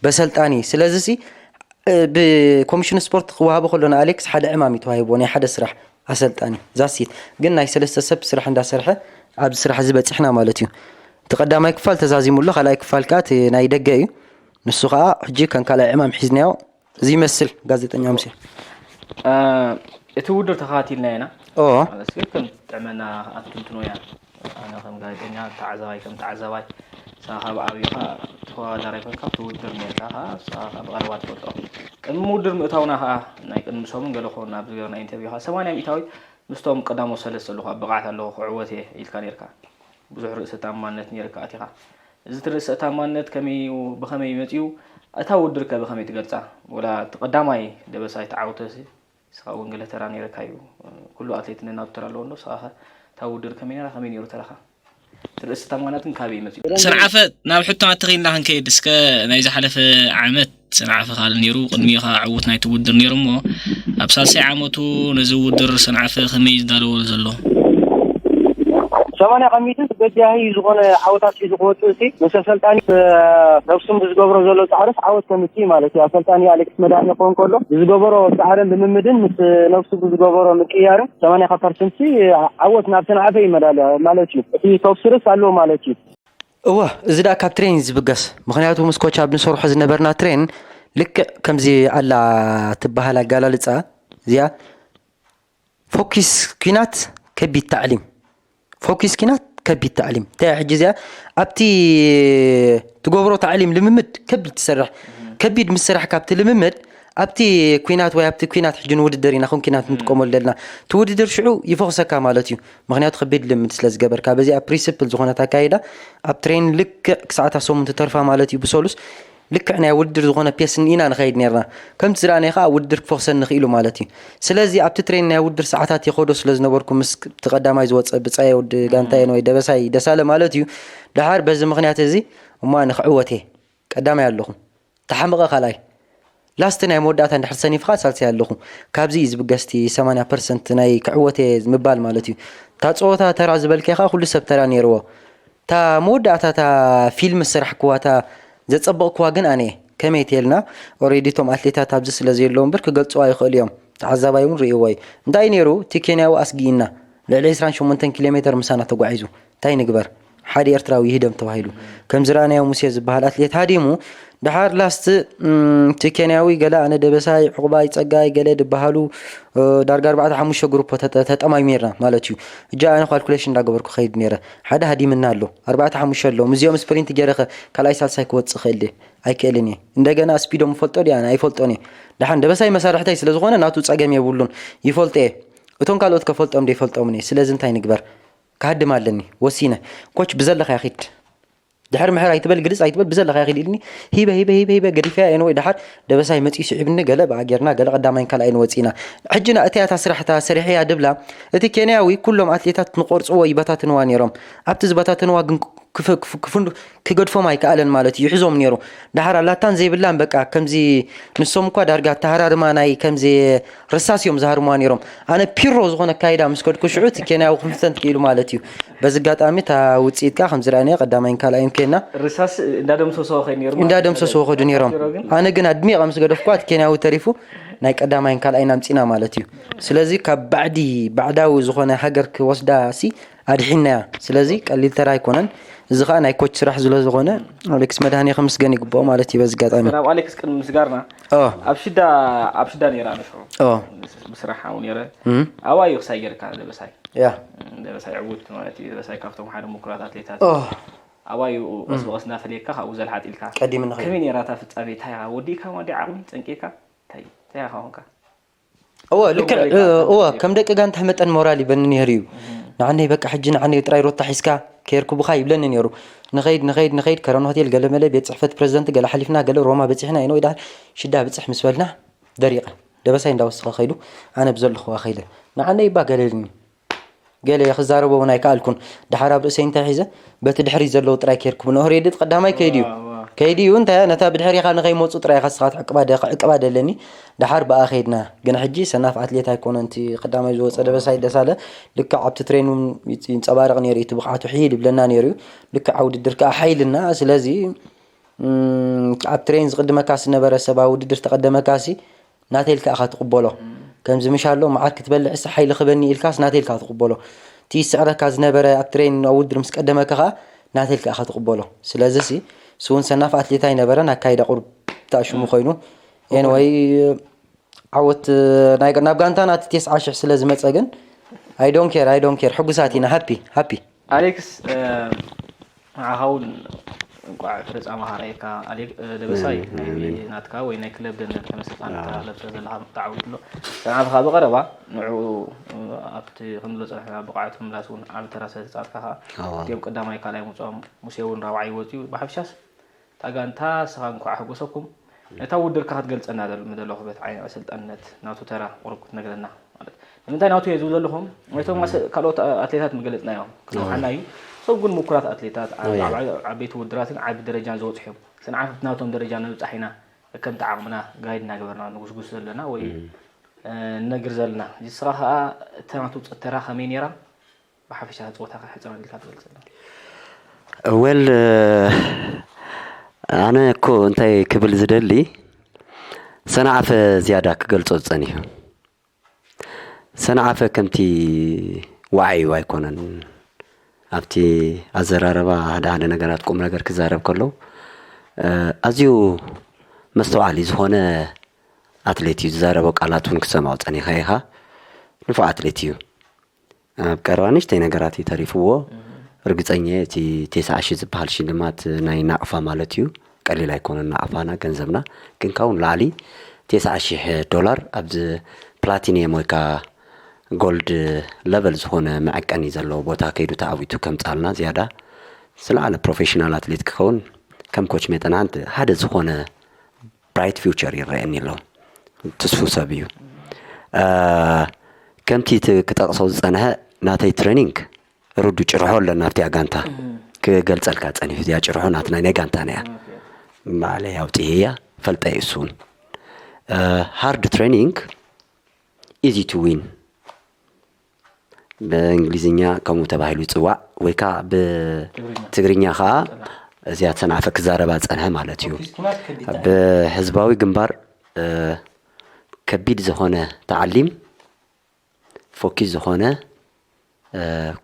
በሰልጣኒ ስለዚሲ ብኮሚሽን ስፖርት ክወሃቦ ከሎ ንኣሌክስ ሓደ ዕማም እዩ ተዋሂቦ ናይ ሓደ ስራሕ ኣሰልጣኒ ዛሲት ግን ናይ ሰለስተ ሰብ ስራሕ እንዳሰርሐ ኣብዚ ስራሕ እዚ በፂሕና ማለት እዩ እቲ ቀዳማይ ክፋል ተዛዚሙ ኣሎ ካልኣይ ክፋል ከዓ እቲ ናይ ደገ እዩ ንሱ ከዓ ሕጂ ከም ካልኣይ ዕማም ሒዝናዮ እዚ ይመስል ጋዜጠኛ ሙሴ እቲ ውድድር ተኸታቲልና ኢና ኦ ማለት ግን ከም ጥዕመና ኣትንትኖ ኢና ኣነ ከም ጋዜጠኛ ተዓዛባይ ከም ተዓዛባይ ሳኻ ብዓብዩ ከዓ ተወዳዳራይ ኮይንካ ኣብቲ ውድድር ነርካ ከዓ ሳኻ ብቐረባ ትፈልጦ ቅድሚ ውድድር ምእታውና ከዓ ናይ ቅድሚ ሰሙን ገለ ክኾን ኣብ ዝገበርና ኢንተርቪው ከዓ ሰማንያ ሚእታዊት ምስቶም ቀዳሞ ሰለስተ ኣለኹ ኣብ ብቕዓት ኣለኹ ክዕወት እየ ኢልካ ነርካ ብዙሕ ርእሰ ተኣማንነት ነርካ ኣቲኻ እዚ ትርእሰ ተኣማንነት ከመይ እዩ ብኸመይ መፂኡ እታ ውድድር ከ ብኸመይ ትገልፃ ወላ እቲ ቀዳማይ ደበሳይ ተዓውተሲ ንስኻ እውን ገለ ተራ ነይረካ እዩ። ኩሉ ኣትሌት ነናቱ ተራ ኣለዎ እንዶ ንስኻ ኸ እታ ውድድር ከመይ ነይራ? ከመይ ነይሩ ተራኻ? እቲ ርእሲ ተማናትን ካበይ እዩ መጺኡ? ሰንዓፈ፣ ናብ ሕቶ ኣተኺልና ክንከይድ እስከ ናይ ዝሓለፈ ዓመት ሰንዓፈ ካልእ ነይሩ፣ ቅድሚኡ ኸዓ ዕዉት ናይቲ ውድድር ነይሩ እሞ ኣብ ሳልሳይ ዓመቱ ነዚ ውድድር ሰንዓፈ ከመይ እዩ ዝዳለወሉ ዘሎ? ሰማንያ ከሚትን በጃሂ ዝኾነ ዓወታት ሒዙ ክወፅእ ሲ ምስ ኣሰልጣኒ ነብሱም ብዝገብሮ ዘሎ ፃዕርስ ዓወት ከምፅእ ማለት እዩ ኣሰልጣኒ ኣሌክስ መድሃኒ ክኸውን ከሎ ብዝገበሮ ፃዕርን ልምምድን ምስ ነብሱ ብዝገበሮ ምቅያርን ሰማንያ ካብ ፐርሰንት ሲ ዓወት ናብ ሰንዓፈ ይመዳል ማለት እዩ እቲ ቶፕ ስርስ ኣለዎ ማለት እዩ እወ እዚ ደኣ ካብ ትሬን እዩ ዝብገስ ምክንያቱ ምስ ኮች ኣብ ንሰርሖ ዝነበርና ትሬን ልክዕ ከምዚ ኣላ ትበሃል ኣጋላልፃ እዚኣ ፎኪስ ኲናት ከቢድ ታዕሊም ፎኪስ ኲናት ከቢድ ታዕሊም እንታይ ሕጂ እዚኣ ኣብቲ ትገብሮ ታዕሊም ልምምድ ከቢድ ትሰርሕ ከቢድ ምስ ስራሕ ካብቲ ልምምድ ኣብቲ ኲናት ወይ ኣብቲ ኲናት ሕጂ ንውድድር ኢና ከም ኲናት ንጥቀመሉ ዘለና እቲ ውድድር ሽዑ ይፈኽሰካ ማለት እዩ ምክንያቱ ከቢድ ልምድ ስለ ዝገበርካ በዚኣ ፕሪንስፕል ዝኾነት ኣካይዳ ኣብ ትሬን ልክዕ ክሳዕታ ሰሙን ትተርፋ ማለት እዩ ብሰሉስ ልክዕ ናይ ውድድር ዝኾነ ፔስ ኢና ንኸይድ ነርና። ከምቲ ዝረኣናዮ ከዓ ውድድር ክፈኽሰኒ ክኢሉ ማለት እዩ። ስለዚ ኣብቲ ትሬን ናይ ውድድር ሰዓታት ይኸዶ ስለ ዝነበርኩ ምስ እቲ ቀዳማይ ዝወፀ ብፃየ ወዲ ጋንታየን ወይ ደበሳይ ደሳለ ማለት እዩ። ደሓር በዚ ምኽንያት እዚ እሞ ኣነ ክዕወት እየ። ቀዳማይ ኣለኹ። ተሓመቐ ካልኣይ። ላስት ናይ መወዳእታ እንድሕር ሰኒፍኻ ሳልሳይ ኣለኹ። ካብዚ እዩ ዝብገስ እቲ ሰማንያ ፐርሰንት ናይ ክዕወት እየ ምባል ማለት እዩ። እታ ፀወታ ተራ ዝበልካዮ ከዓ ኩሉ ሰብ ተራ ነይርዎ። እታ መወዳእታ እታ ፊልም ዝሰራሕክዋ እታ ዘፀበቕክዋ ግን ኣነ እየ። ከመይ ተይልና ኦሬዲ እቶም ኣትሌታት ኣብዚ ስለ ዘየለዉ እምበር ክገልፅዋ ይኽእሉ እዮም። ተዓዛባይ እውን ርእይዎ እዩ። እንታይ ነይሩ እቲ ኬንያዊ ኣስጊእና ልዕሊ ዕስራን ሸሞንተን ኪሎ ሜተር ምሳና ተጓዒዙ እንታይ ንግበር ሓደ ኤርትራዊ ይህደም ተባሂሉ ከም ዝረኣናዮ ሙሴ ዝበሃል ኣትሌት ሃዲሙ ደሓር ላስት እቲ ኬንያዊ ገለ ኣነ ደበሳይ ዕቑባይ ፀጋይ ገለ ዝበሃሉ ዳርጋ ኣርባዕተ ሓሙሽተ ግሩፖ ተጠማሚርና ማለት እዩ። እጃ ኣነ ኳልኩሌሽን እንዳገበርኩ ከይድ ነይረ ሓደ ሃዲምና ኣሎ ኣርባዕተ ሓሙሽተ ኣለዎም እዚኦም ስፕሪንት ገይረ ከ ካልኣይ ሳልሳይ ክወፅእ ክእል ድየ? ኣይክእልን እየ። እንደገና ስፒዶም እፈልጦ ድየ ኣነ? ኣይፈልጦን እየ። ደሓን ደበሳይ መሳርሕተይ ስለ ዝኾነ ናቱ ፀገም የብሉን ይፈልጦ እየ። እቶም ካልኦት ከፈልጦም ደይፈልጦምን እየ። ስለዚ እንታይ ንግበር? ክሃድም ኣለኒ ወሲነ። ኮች ብዘለኻ ይኺድ። ድሕር ምሕር ኣይትበል፣ ግልጽ ኣይትበል፣ ብዘለኻ ይኺድ ኢልኒ። ሂበ፣ ሂበ፣ ሂበ፣ ሂበ፣ ገዲፈያ እየ። ወይ ደሓር ደበሳይ መጺኡ ስዒብኒ፣ ገለ ብኣ ጌርና፣ ገለ ቀዳማይን ካልኣይን ወጺና። ሕጂ ና እቲያ እታ ስራሕ እታ ሰሪሐያ ድብላ፣ እቲ ኬንያዊ ኩሎም ኣትሌታት ንቆርጽዎ ይበታትንዋ ነይሮም። ኣብቲ ዝበታተንዋ ግን ክፍ-፣ ክፍ-፣ ክፍንዱ-፣ ክገድፎም ኣይከኣለን ማለት እዩ። ይሕዞም ነይሩ። ደሓር ኣላታን ዘይብላን በቃ ከምዚ ንሶም እኳ ዳርጋ ኣተሃራርማ ናይ ከምዚ ርሳስ እዮም ዝሃርምዋ ነይሮም። ኣነ ፒሮ ዝኾነ ኣካይዳ ምስ ከድኩ ሽዑ እቲ ኬንያዊ ክፍተን ክኢሉ ማለት እዩ። በዚ ኣጋጣሚ እታ ውፅኢት ከዓ ከምዚ ረኣናዮ ቀዳማይን ካልኣይን ኮይና ርሳስ እንዳደምሰስዎ ከይዱ ነይሩ ማለት እዩ። እንዳደምሰስዎ ከዱ ነይሮም። ፒሮ ግን ኣነ ግን ኣድሚቐ ምስ ገደፍኳ እቲ ኬንያዊ ተሪፉ ናይ ቀዳማይን ካልኣይን ኣምፂና ማለት እዩ። ስለዚ ካብ ባዕዲ ባዕዳዊ ዝኾነ ሃገር ክወስዳ ሲ ኣድሒናያ። ስለዚ ቀሊል ተራ ኣይኮነን። እዚ ኸኣ ናይ ኮች ስራሕ ስለ ዝኾነ ኣሌክስ መድሃኔ ክምስገን ይግብኦ ማለት እዩ። በዚ ኣጋጣሚ ናብ ኣሌክስ ቅድሚ ምስጋርና ኦ ኣብ ሽዳ ኣብ ሽዳ ነይራ ንሱ ኦ ብስራሕ ኣብኡ ነይረ እም ኣባዩ ክሳይ ጌርካ ደበሳይ ያ ደበሳይ ዕውት ማለት እዩ። ደበሳይ ካብቶም ሓደ ምኩራት ኣትሌታት ኦ ኣባዩ ቀስ ብቐስ እናፈለየካ ካብኡ ዘልሓጥ ኢልካ ቀዲምኒ ኸይዱ። ከመይ ነይራ እታ ፍጻሜ? እንታይ ኢኻ ወዲእካ ወዲ ዓቕሚ ጸንቂካ እንታይ እንታይ ኢኻ ኾንካ? እወ ልክዕ እወ ከም ደቂ ጋንታ መጠን ሞራል ይበኒ ነይሩ እዩ። ንዓነይ በቃ ሕጂ ንዓነይ ጥራይ ሮታ ሒዝካ ከየርኩብኻ ይብለኒ ነይሩ። ንኸይድ ንኸይድ ንኸይድ ከረን ሆቴል ገለመለ ቤት ጽሕፈት ፕረዚደንት ገለ ሓሊፍና ገለ ሮማ በጺሕና ኢነ ወይ ደሓር ሽዳ ብጽሕ ምስ በልና ደሪቐ። ደበሳይ እንዳወሰኸ ከይዱ ኣነ ብዘለኹዋ ከይደ። ንዓነይ እባ ገለ ኢልኒ። ገለ ክዛረቦ እውን ኣይከኣልኩን። ደሓር ኣብ ርእሰይ እንታይ ሒዘ በቲ ድሕሪት ዘለዉ ጥራይ ከይርክቡ ንኦህሬድት ቀዳማይ ከይድዩ ከይድዩ እንታይ ነታ ብድሕሪኻ ንኸይመፁ ጥራይ ኢኻ ስኻ ትዕቅባ ደ- ክዕቅባ ደለኒ ደሓር ብኣ ከይድና ግን ሕጂ ሰናፍ ኣትሌት ኣይኮነን እቲ ቀዳማይ ዝወፀ ደበሳይ ደሳለ ልክዕ ኣብቲ ትሬን እውን ይንፀባረቕ ነይሩ እቲ ብቕዓቱ ሒድ ይብለና ነይሩ እዩ ልክዕ ኣብ ውድድር ከዓ ሓይልና ስለዚ እም፣ ኣብ ትሬን ዝቕድመካ ዝነበረ ሰብ ኣብ ውድድር ተቐደመካ ሲ ናተይ ኢልካ ኢኻ ትቕበሎ። ከምዚ ምሽ ኣሎ መዓር ክትበልዕ ሲ ሓይሊ ክበኒ ኢልካስ ናተይ ኢልካ ትቕበሎ። እቲ ዝስዕረካ ዝነበረ ኣብ ትሬን ኣብ ውድድር ምስ ቀደመካ ኸኣ ናተይ ኢልካ ኢኻ ትቕበሎ። ስለዚ ሲ እሱ እውን ሰናፍ ኣትሌት ኣይነበረን ኣካይዳ ቁሩብ ተኣሽሙ ኮይኑ ኤንወይ ዓወት ናይ ናብ ጋንታና እቲ ቴስዓ ሽሕ ስለ ዝመጸ ግን I don't care I don't care ሕጉሳት ኢና ሃፒ ሃፒ። ኣሌክስ ንዓኻ እውን እንቋዕ ፍርጻመኻ ረኣየካ። ኣሌክ ደበሳይ ናይ ናትካ ወይ ናይ ክለብ ደንደን ተመስርታ ንተለብሰ ዘለኻ ተዓዊት ኣሎ። ሰንዓፈኻ ብቐረባ ንዕኡ ኣብቲ ክንብሎ ጸንሕና ብቕዓቱ ምምላስ እውን ዓቢ ተራ ስለ ተጻወትካ ከኣ እቲኦም ቀዳማይ ካልኣይ ምውጽኦም ሙሴ እውን ራብዓይ ወጺኡ ብሓፈሻስ እታ ጋንታ ንስኻ እንኳዕ ኣሕጎሰኩም። ነታ ውድድርካ ክትገልጸና ምደለኹ በቲ ዓይነት ኣሰልጣንነት ናቱ ተራ ቁሩብ ክትነግረና ማለት ንምንታይ ናቱ እየ ዝብል ዘለኹ ነቶም ካልኦት ኣትሌታት ምገለጽናዮም ክነውሓና እዩ። ሰብ ግን ምኩራት ኣትሌታት ዓበይቲ ውድድራትን ዓቢ ደረጃን ዝበጽሑ እዮም። ሰንዓፈ ናቶም ደረጃ ንምብጻሕ ኢና ከምቲ ዓቕምና ጋይድ እናገበርና ንጉስጉስ ዘለና ወይ ንነግር ዘለና። ንስኻ ከኣ እታ ናቱ ተራ ከመይ ነይራ? ብሓፈሻ ጸወታኻ ሕጽር ኣቢልካ ትገልጽ ኣለኻ። ወል ኣነ እኮ እንታይ ክብል ዝደሊ ሰንዓፈ ዝያዳ ክገልጾ ዝጸኒሑ ሰንዓፈ ከምቲ ዋዓዩ ኣይኮነን ኣብቲ ኣዘራረባ ሓደ ሓደ ነገራት ቁም ነገር ክዛረብ ከሎ ኣዝዩ መስተውዓሊ ዝኾነ ኣትሌት እዩ ዝዛረቦ ቃላት እውን ክሰምዖ ጸኒኸ ኢኻ ንፉዕ ኣትሌት እዩ ኣብ ቀረባ ንእሽተይ ነገራት እዩ ተሪፍዎ። ርግጸኛ እየ እቲ ቴስዓ ሺህ ዝበሃል ሽልማት ናይ ናቕፋ ማለት እዩ። ቀሊል ኣይኮነን ናቕፋና ገንዘብና ግን ካብኡ ንላዕሊ ቴስዓ ሺህ ዶላር ኣብዚ ፕላቲኒየም ወይ ከዓ ጎልድ ለቨል ዝኾነ መዐቀኒ ዘለዎ ቦታ ከይዱ ተዓዊቱ ከምጻልና ዝያዳ ዝለዓለ ፕሮፌሽናል ኣትሌት ክኸውን ከም ኮች መጠን ሓደ ዝኾነ ብራይት ፊውቸር ይረኣየኒ ኣሎ። ትስፉው ሰብ እዩ። ከምቲ እቲ ክጠቕሶ ዝጸንሐ ናተይ ትሬኒንግ ርዱ ጭርሖ ኣለና ኣብቲያ ጋንታ ክገልጸልካ ጸኒሑ እዚኣ ጭርሖ ናትና ናይ ጋንታና እያ። ባዕለይ ኣውፅኤያ ፈልጠ እዩ እሱ እውን ሃርድ ትሬኒንግ ኢዚ ቱ ዊን ብእንግሊዝኛ ከምኡ ተባሂሉ ይፅዋዕ ወይ ከዓ ብትግርኛ ከዓ እዚኣ ተሰናፈ ክዛረባ ዝፀንሐ ማለት እዩ። ብህዝባዊ ግንባር ከቢድ ዝኾነ ተዓሊም ፎኪስ ዝኾነ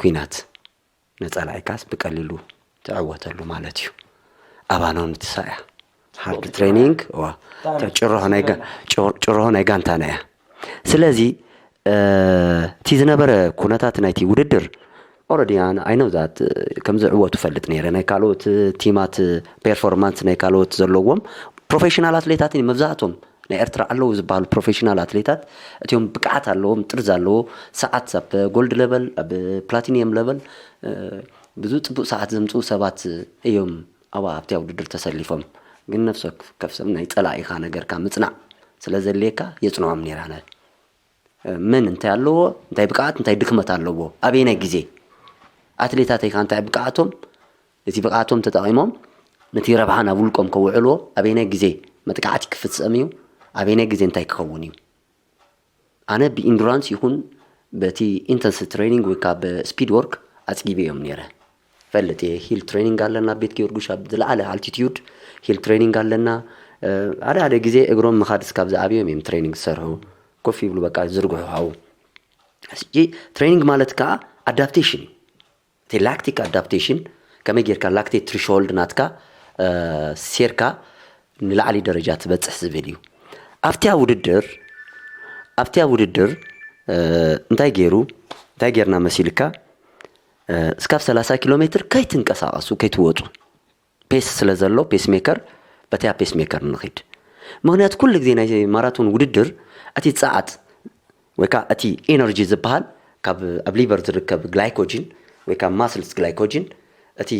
ኲናት ንፀላኢካስ ብቀሊሉ ትዕወተሉ ማለት እዩ። ኣባኖን ትሳእያ ሃርድ ትሬኒንግ ጭርሆ ናይ ጋንታና እያ። ስለዚ እቲ ዝነበረ ኩነታት ናይቲ ውድድር ኦረዲ ኣይነው ዛት ከም ዝዕወቱ ፈልጥ ነይረ ናይ ካልኦት ቲማት ፔርፎርማንስ ናይ ካልኦት ዘለዎም ፕሮፌሽናል ኣትሌታት መብዛእቶም ናይ ኤርትራ ኣለዉ ዝበሃሉ ፕሮፌሽናል ኣትሌታት፣ እቲኦም ብቅዓት ኣለዎም፣ ጥርዚ ኣለዎ፣ ሰዓት ኣብ ጎልድ ለቨል፣ ኣብ ፕላቲኒየም ለቨል፣ እ፣ ብዙ ጽቡቅ ሰዓት ዘምጽኡ ሰባት እዮም ኣብኣ ኣብቲ ውድድር ተሰሊፎም። ግን ነፍሲ ወከፍሶም ናይ ጸላኢኻ ነገርካ ምጽናዕ ስለ ዘድልየካ የጽንዖም ነይረ ኣነ። መን እንታይ ኣለዎ፣ እንታይ ብቅዓት፣ እንታይ ድክመት ኣለዎ፣ ኣበየናይ ግዜ ኣትሌታተይ ከ እንታይ ብቅዓቶም፣ ነቲ ብቅዓቶም ተጠቒሞም ነቲ ረብሓ ናብ ውልቆም ከውዕልዎ ኣበየናይ ግዜ መጥቃዕቲ ክፍጸም እዩ፣ ኣበየናይ ግዜ እንታይ ክኸውን እዩ። ኣነ ብኢንዱራንስ ይኹን በቲ ኢንተንስ ትሬኒንግ ወይ ከዓ ብስፒድ ወርክ ኣጽጊበ እዮም ነይረ። ፈልጥ እየ፣ ሂል ትሬኒንግ ኣለና ቤት ጊዮርጊስ ኣብ ዝለዓለ ኣልቲቲዩድ፣ ሂል ትሬኒንግ ኣለና። ሓደ ሓደ ግዜ እግሮም ምኻድ እስካብ ዝኣብዮም እዮም ትሬኒንግ ዝሰርሑ። ኮፍ ይብሉ በቃ ዝርግሑ ሓው። ሕጂ ትሬኒንግ ማለት ከዓ ኣዳፕቴሽን እዩ። እቲ ላክቲክ ኣዳፕቴሽን ከመይ ጌርካ ላክቴት ትሪሾልድ ናትካ ሴርካ ንላዕሊ ደረጃ ትበፅሕ ዝብል እዩ። ኣብቲያ ውድድር ኣብቲያ ውድድር እንታይ ገይሩ እንታይ ጌርና መሲልካ እስካብ ሰላሳ ኪሎ ሜትር ከይትንቀሳቐሱ ከይትወፁ ፔስ ስለ ዘሎ ፔስ ሜከር በቲያ ፔስ ሜከር ንኺድ። ምክንያቱ ኩሉ ግዜ ናይ ማራቶን ውድድር እቲ ፃዓት ወይ ከዓ እቲ ኤነርጂ ዝበሃል ካብ ኣብ ሊቨር ዝርከብ ግላይኮጅን ወይ ከዓ ማስልስ ግላይኮጅን እቲ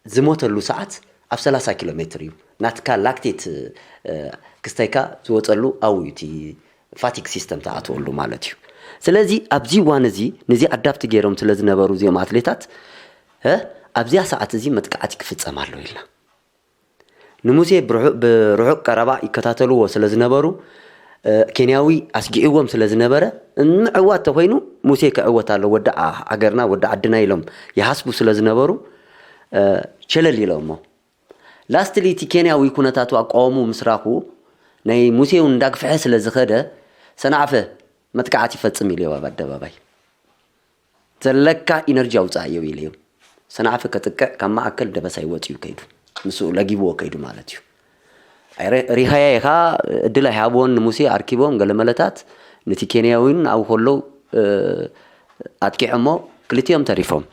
ዝሞተሉ ሰዓት ኣብ ሰላሳ ኪሎ ሜትር እዩ። ናትካ ላክቴት ክስተይካ ዝወፀሉ ኣብኡ እዩ እቲ ፋቲግ ሲስተም ትኣትወሉ ማለት እዩ። ስለዚ ኣብዚ እዋን እዚ ነዚ ኣዳፕት ገይሮም ስለ ዝነበሩ እዚኦም ኣትሌታት ኣብዚኣ ሰዓት እዚ መጥቃዕቲ ክፍፀም ኣሎ ኢልና ንሙሴ ብርሑቕ ቀረባ ይከታተልዎ ስለ ዝነበሩ ኬንያዊ ኣስጊዕዎም ስለ ዝነበረ ምዕዋት ተኮይኑ ሙሴ ክዕወት ኣሎ ወዲ ሃገርና ወዲ ዓድና ኢሎም ይሃስቡ ስለ ዝነበሩ ቸለል ኢሎሞ። ላስትሊ እቲ ኬንያዊ ኩነታቱ ኣቃወሙ ምስ ራኹ ናይ ሙሴ እውን እንዳግፍሐ ስለ ዝኸደ ሰናዕፈ መጥቃዕቲ ፈጽም ኢልዮ ኣብ ኣደባባይ። ዘለካ ኢነርጂ ኣውፅኣዮ ኢለዮ። ሰናዕፈ ከጥቅዕ ካብ ማእከል ደበሳይ ወፂኡ ከይዱ ምስኡ ለጊብዎ ከይዱ ማለት እዩ። ሪኻያ ኢኻ እድል ኣይሃብዎን ንሙሴ ኣርኪቦም ገለመለታት ነቲ ኬንያዊን ኣብኡ ከለዉ ኣጥቂዖሞ ክልቲኦም ተሪፎም።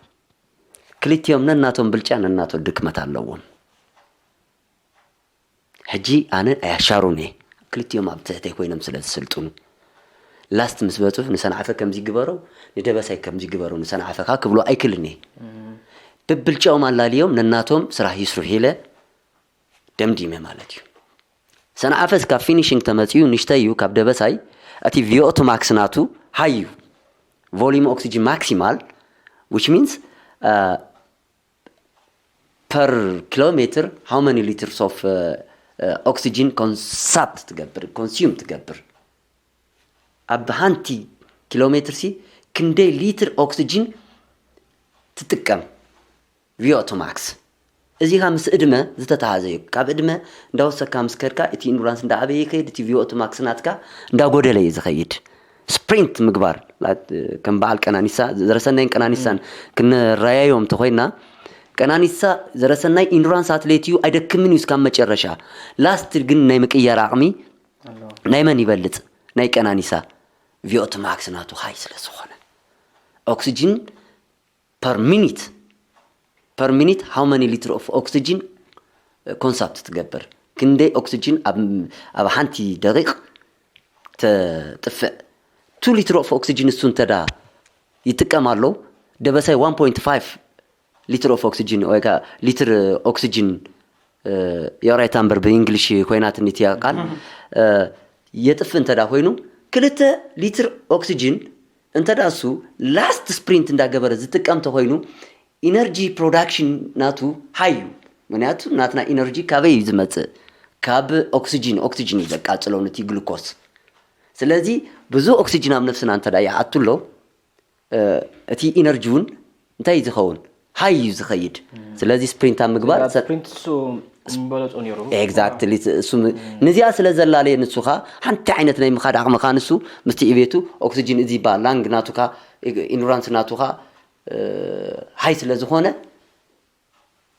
ክልቲኦም ነናቶም ብልጫ ነናቶ ድክመት ኣለዎም። ሕጂ ኣነ ኣያሻሩን እየ ክልቲኦም ኣብ ትሕተይ ኮይኖም ስለ ዝስልጥኑ ላስት ምስ በፅሑ ንሰንዓፈ ከምዚ ግበሮ ንደበሳይ ከምዚ ግበሮ ንሰንዓፈ ከዓ ክብሎ ኣይክልን እየ። ብብልጫኦም ኣላልዮም ነናቶም ስራሕ ይስርሑ ኢለ ደምዲመ ማለት እዩ። ሰንዓፈ እስካብ ፊኒሽንግ ተመፅኡ ንሽተይ እዩ ካብ ደበሳይ እቲ ቪኦቱ ማክስ ናቱ ሃይ እዩ። volume oxygen maximal which means per kilometer how many liters of oxygen consumption ትገብር consume ትገብር ኣብ ሓንቲ ኪሎ ሜትር ሲ ክንደይ ሊትር ኦክስጅን ትጥቀም ቪኦቱ ማክስ። እዚ ካ ምስ እድመ ዝተተሃዘ እዩ። ካብ እድመ እንዳወሰካ ምስ ከድካ እቲ ኢንዱራንስ እንዳዓበየ ይከይድ፣ እቲ ቪኦቱ ማክስ ናትካ እንዳጎደለ እዩ ዝኸይድ። ስፕሪንት ምግባር ከም በዓል ቀናኒሳ ዘረሰናይን ቀናኒሳን ክንረያዮም እንተኮይና ቀናኒሳ ዘረሰናይ ኢንዱራንስ ኣትሌት እዩ ኣይደክምን እዩ እስካብ መጨረሻ ላስት ግን ናይ ምቅያር ዓቕሚ ናይ መን ይበልፅ ናይ ቀናኒሳ ቪኦቱ ማክስ ናቱ ሃይ ስለ ዝኾነ ኦክስጅን per minute per minute how many liter of oxygen consumption ትገብር ክንደይ ኦክስጅን ኣብ ሓንቲ ደቂቕ ተጥፍእ two liter of oxygen እሱ እንተዳ ይጥቀም ኣሎ ደበሳይ one point five liter of oxygen ወይ ከዓ ሊትር ኦክስጅን የቕሬታ እምበር ብእንግሊሽ ኮይናትኒ እቲያ ቃል የጥፍእ እንተዳ ኮይኑ ክልተ ሊትር ኦክስጅን እንተዳ እሱ ላስት ስፕሪንት እንዳገበረ ዝጥቀም ተኮይኑ ኢነርጂ ፕሮዳክሽን ናቱ ሃይ እዩ። ምክንያቱ ናትና ኢነርጂ ካበይ እዩ ዝመፅእ? ካብ ኦክስጅን። ኦክስጅን እዩ ዘቃፅሎ ነቲ ግሉኮስ። ስለዚ ብዙ ኦክስጅን ኣብ ነፍስና እንተዳ ይኣቱ ኣሎ እቲ ኢነርጂ እውን እንታይ እዩ ዝኸውን? ሃይ እዩ ዝኸይድ። ስለዚ ስፕሪንት ኣብ ምግባር ስፕሪንት እሱ ምበለፆ ነይሩ። ኤግዛክትሊ እሱ ነዚኣ ስለ ዘላለየ ንሱኻ ሓንቲ ዓይነት ናይ ምኻድ ዓቕምኻ ንሱ ምስቲ ኢቤቱ ኦክሲጅን እዚ ይበሃል ላንግ ናቱካ ኢንዱራንስ ናቱኻ ሃይ ስለ ዝኾነ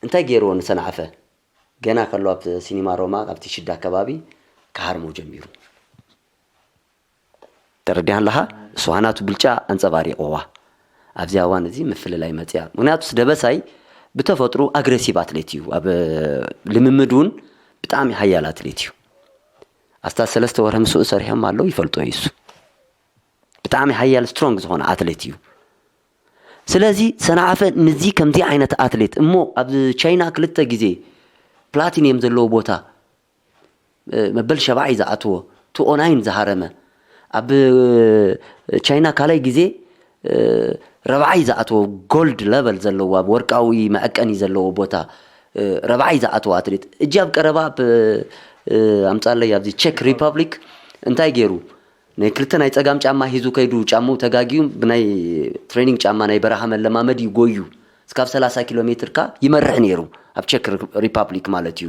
እንታይ ገይርዎ ንሰንዓፈ ገና ከሎ ኣብ ሲኒማ ሮማ ኣብቲ ሽዳ ከባቢ ክሃርሞ ጀሚሩ። ተረዲኣን ኣለኻ? እሱ ናቱ ብልጫ ኣንጸባሪቕዋ ኣብዚኣ እዋን እዚ ምፍልላይ መጽያ። ምክንያቱስ ደበሳይ ብተፈጥሩ ኣግረሲቭ ኣትሌት እዩ። ኣብ ልምምድ እውን ብጣዕሚ ሓያል ኣትሌት እዩ። ኣስታት ሰለስተ ወርሒ ምስኡ ሰሪሖም ኣለዉ፣ ይፈልጦ እዩ እሱ። ብጣዕሚ ሓያል ስትሮንግ ዝኾነ ኣትሌት እዩ። ስለዚ ሰንዓፈ ንዚ ከምዚ ዓይነት ኣትሌት እሞ ኣብ ቻይና ክልተ ግዜ ፕላቲኒየም ዘለዎ ቦታ መበል ሸባዒ ዝኣትዎ ቱ ኦ ናይን ዝሃረመ ኣብ ቻይና ካልኣይ ግዜ ረብዓይ ዝኣትዎ ጎልድ ለቨል ዘለዎ ኣብ ወርቃዊ መዐቀኒ ዘለዎ ቦታ ረብዓይ ዝኣትዎ ኣትሌት እጂ ኣብ ቀረባ ኣምፃለይ ኣብዚ ቼክ ሪፐብሊክ እንታይ ገይሩ ናይ ክልተ ናይ ፀጋም ጫማ ሂዙ ከይዱ ጫምኡ ተጋጊዩ ብናይ ትሬኒንግ ጫማ ናይ በረኻ መለማመዲ ጎዩ እስካብ ሰላሳ ኪሎ ሜትር ካ ይመርሕ ነይሩ ኣብ ቼክ ሪፓብሊክ ማለት እዩ።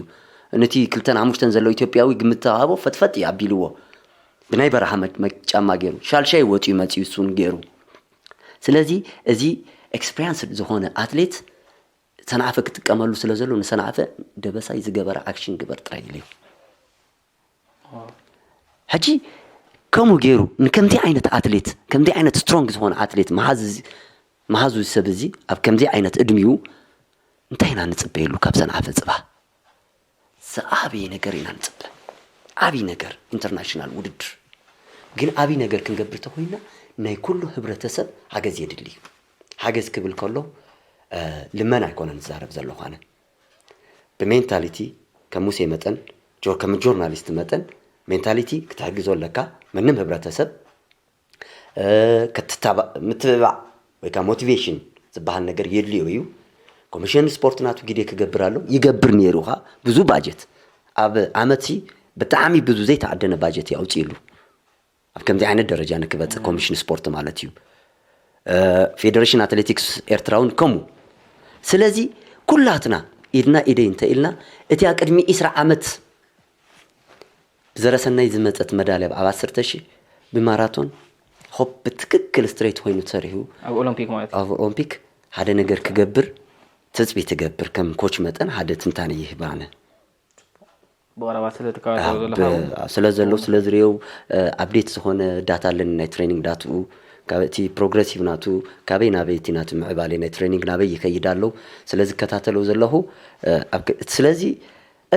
ነቲ ክልተን ሓሙሽተን ዘሎ ኢትዮጵያዊ ግምት ተዋህቦ ፈጥፈጥ እዩ ኣቢልዎ ብናይ በረኻ ጫማ ገይሩ ሻልሻይ ወፂኡ መፂኡ እሱን ገይሩ። ስለዚ እዚ ኤክስፕሪንስ ዝኾነ ኣትሌት ሰንዓፈ ክጥቀመሉ ስለ ዘሎ ንሰንዓፈ ደበሳይ ዝገበረ ኣክሽን ግበር ጥራይ ኢለዮ። ሕጂ ከምኡ ገይሩ ንከምዚ ዓይነት ኣትሌት ከምዚ ዓይነት ስትሮንግ ዝኾነ ኣትሌት መሃዙ ሰብ እዚ ኣብ ከምዚ ዓይነት እድሚኡ እንታይ ኢና ንፅበየሉ ካብ ሰንዓፈ ፅባ ዝዓበየ ነገር ኢና ንፅበ ዓብይ ነገር ኢንተርናሽናል ውድድር ግን ዓብይ ነገር ክንገብር ተኮይና ናይ ኩሉ ህብረተሰብ ሓገዝ የድሊ እዩ ሓገዝ ክብል ከሎ ልመና ኣይኮነን ዝዛረብ ዘለኳነ ብሜንታሊቲ ከም ሙሴ መጠን ከም ጆርናሊስት መጠን ሜንታሊቲ ክትሕግዞ ኣለካ ምንም ህብረተሰብ ምትብባዕ ወይ ከዓ ሞቲቬሽን ዝበሃል ነገር የድልዮ እዩ ኮሚሽን ስፖርት ናቱ ግዴ ክገብር ኣሎ ይገብር ነይሩ ከዓ ብዙ ባጀት ኣብ ዓመት ብጣዕሚ ብዙ ዘይተዓደነ ባጀት እዩ ኣውፅእሉ ኣብ ከምዚ ዓይነት ደረጃ ንክበፅእ ኮሚሽን ስፖርት ማለት እዩ ፌደሬሽን ኣትሌቲክስ ኤርትራ እውን ከምኡ ስለዚ ኩላትና ኢድና ኢደይ እንተ ኢልና እቲኣ ቅድሚ ዒስራ ዓመት ብዘረሰናይ ዝመፀት መዳልያ ኣብ ዓሰርተ ሺህ ብማራቶን ሆፕ ብትክክል ስትሬት ኮይኑ ተሰሪሑ ኣብ ኦሎምፒክ ማለት እዩ። ኣብ ኦሎምፒክ ሓደ ነገር ክገብር ትፅቢት እገብር ከም ኮች መጠን ሓደ ትንታነ ይህብ ኣነ። ብቐረባ ስለ ትከታተሎ ዘለኻ እውን ስለ ዘሎ ስለ ዝርእየው ኣፕዴት ዝኾነ ዳታ ኣለኒ ናይ ትሬኒንግ ዳትኡ ካብ እቲ ፕሮግረሲቭ ናቱ ካበይ ናበይ እቲ ናቱ ምዕባሌ ናይ ትሬኒንግ ናበይ ይኸይድ ኣሎ ስለ ዝከታተሎ ዘለኹ ስለዚ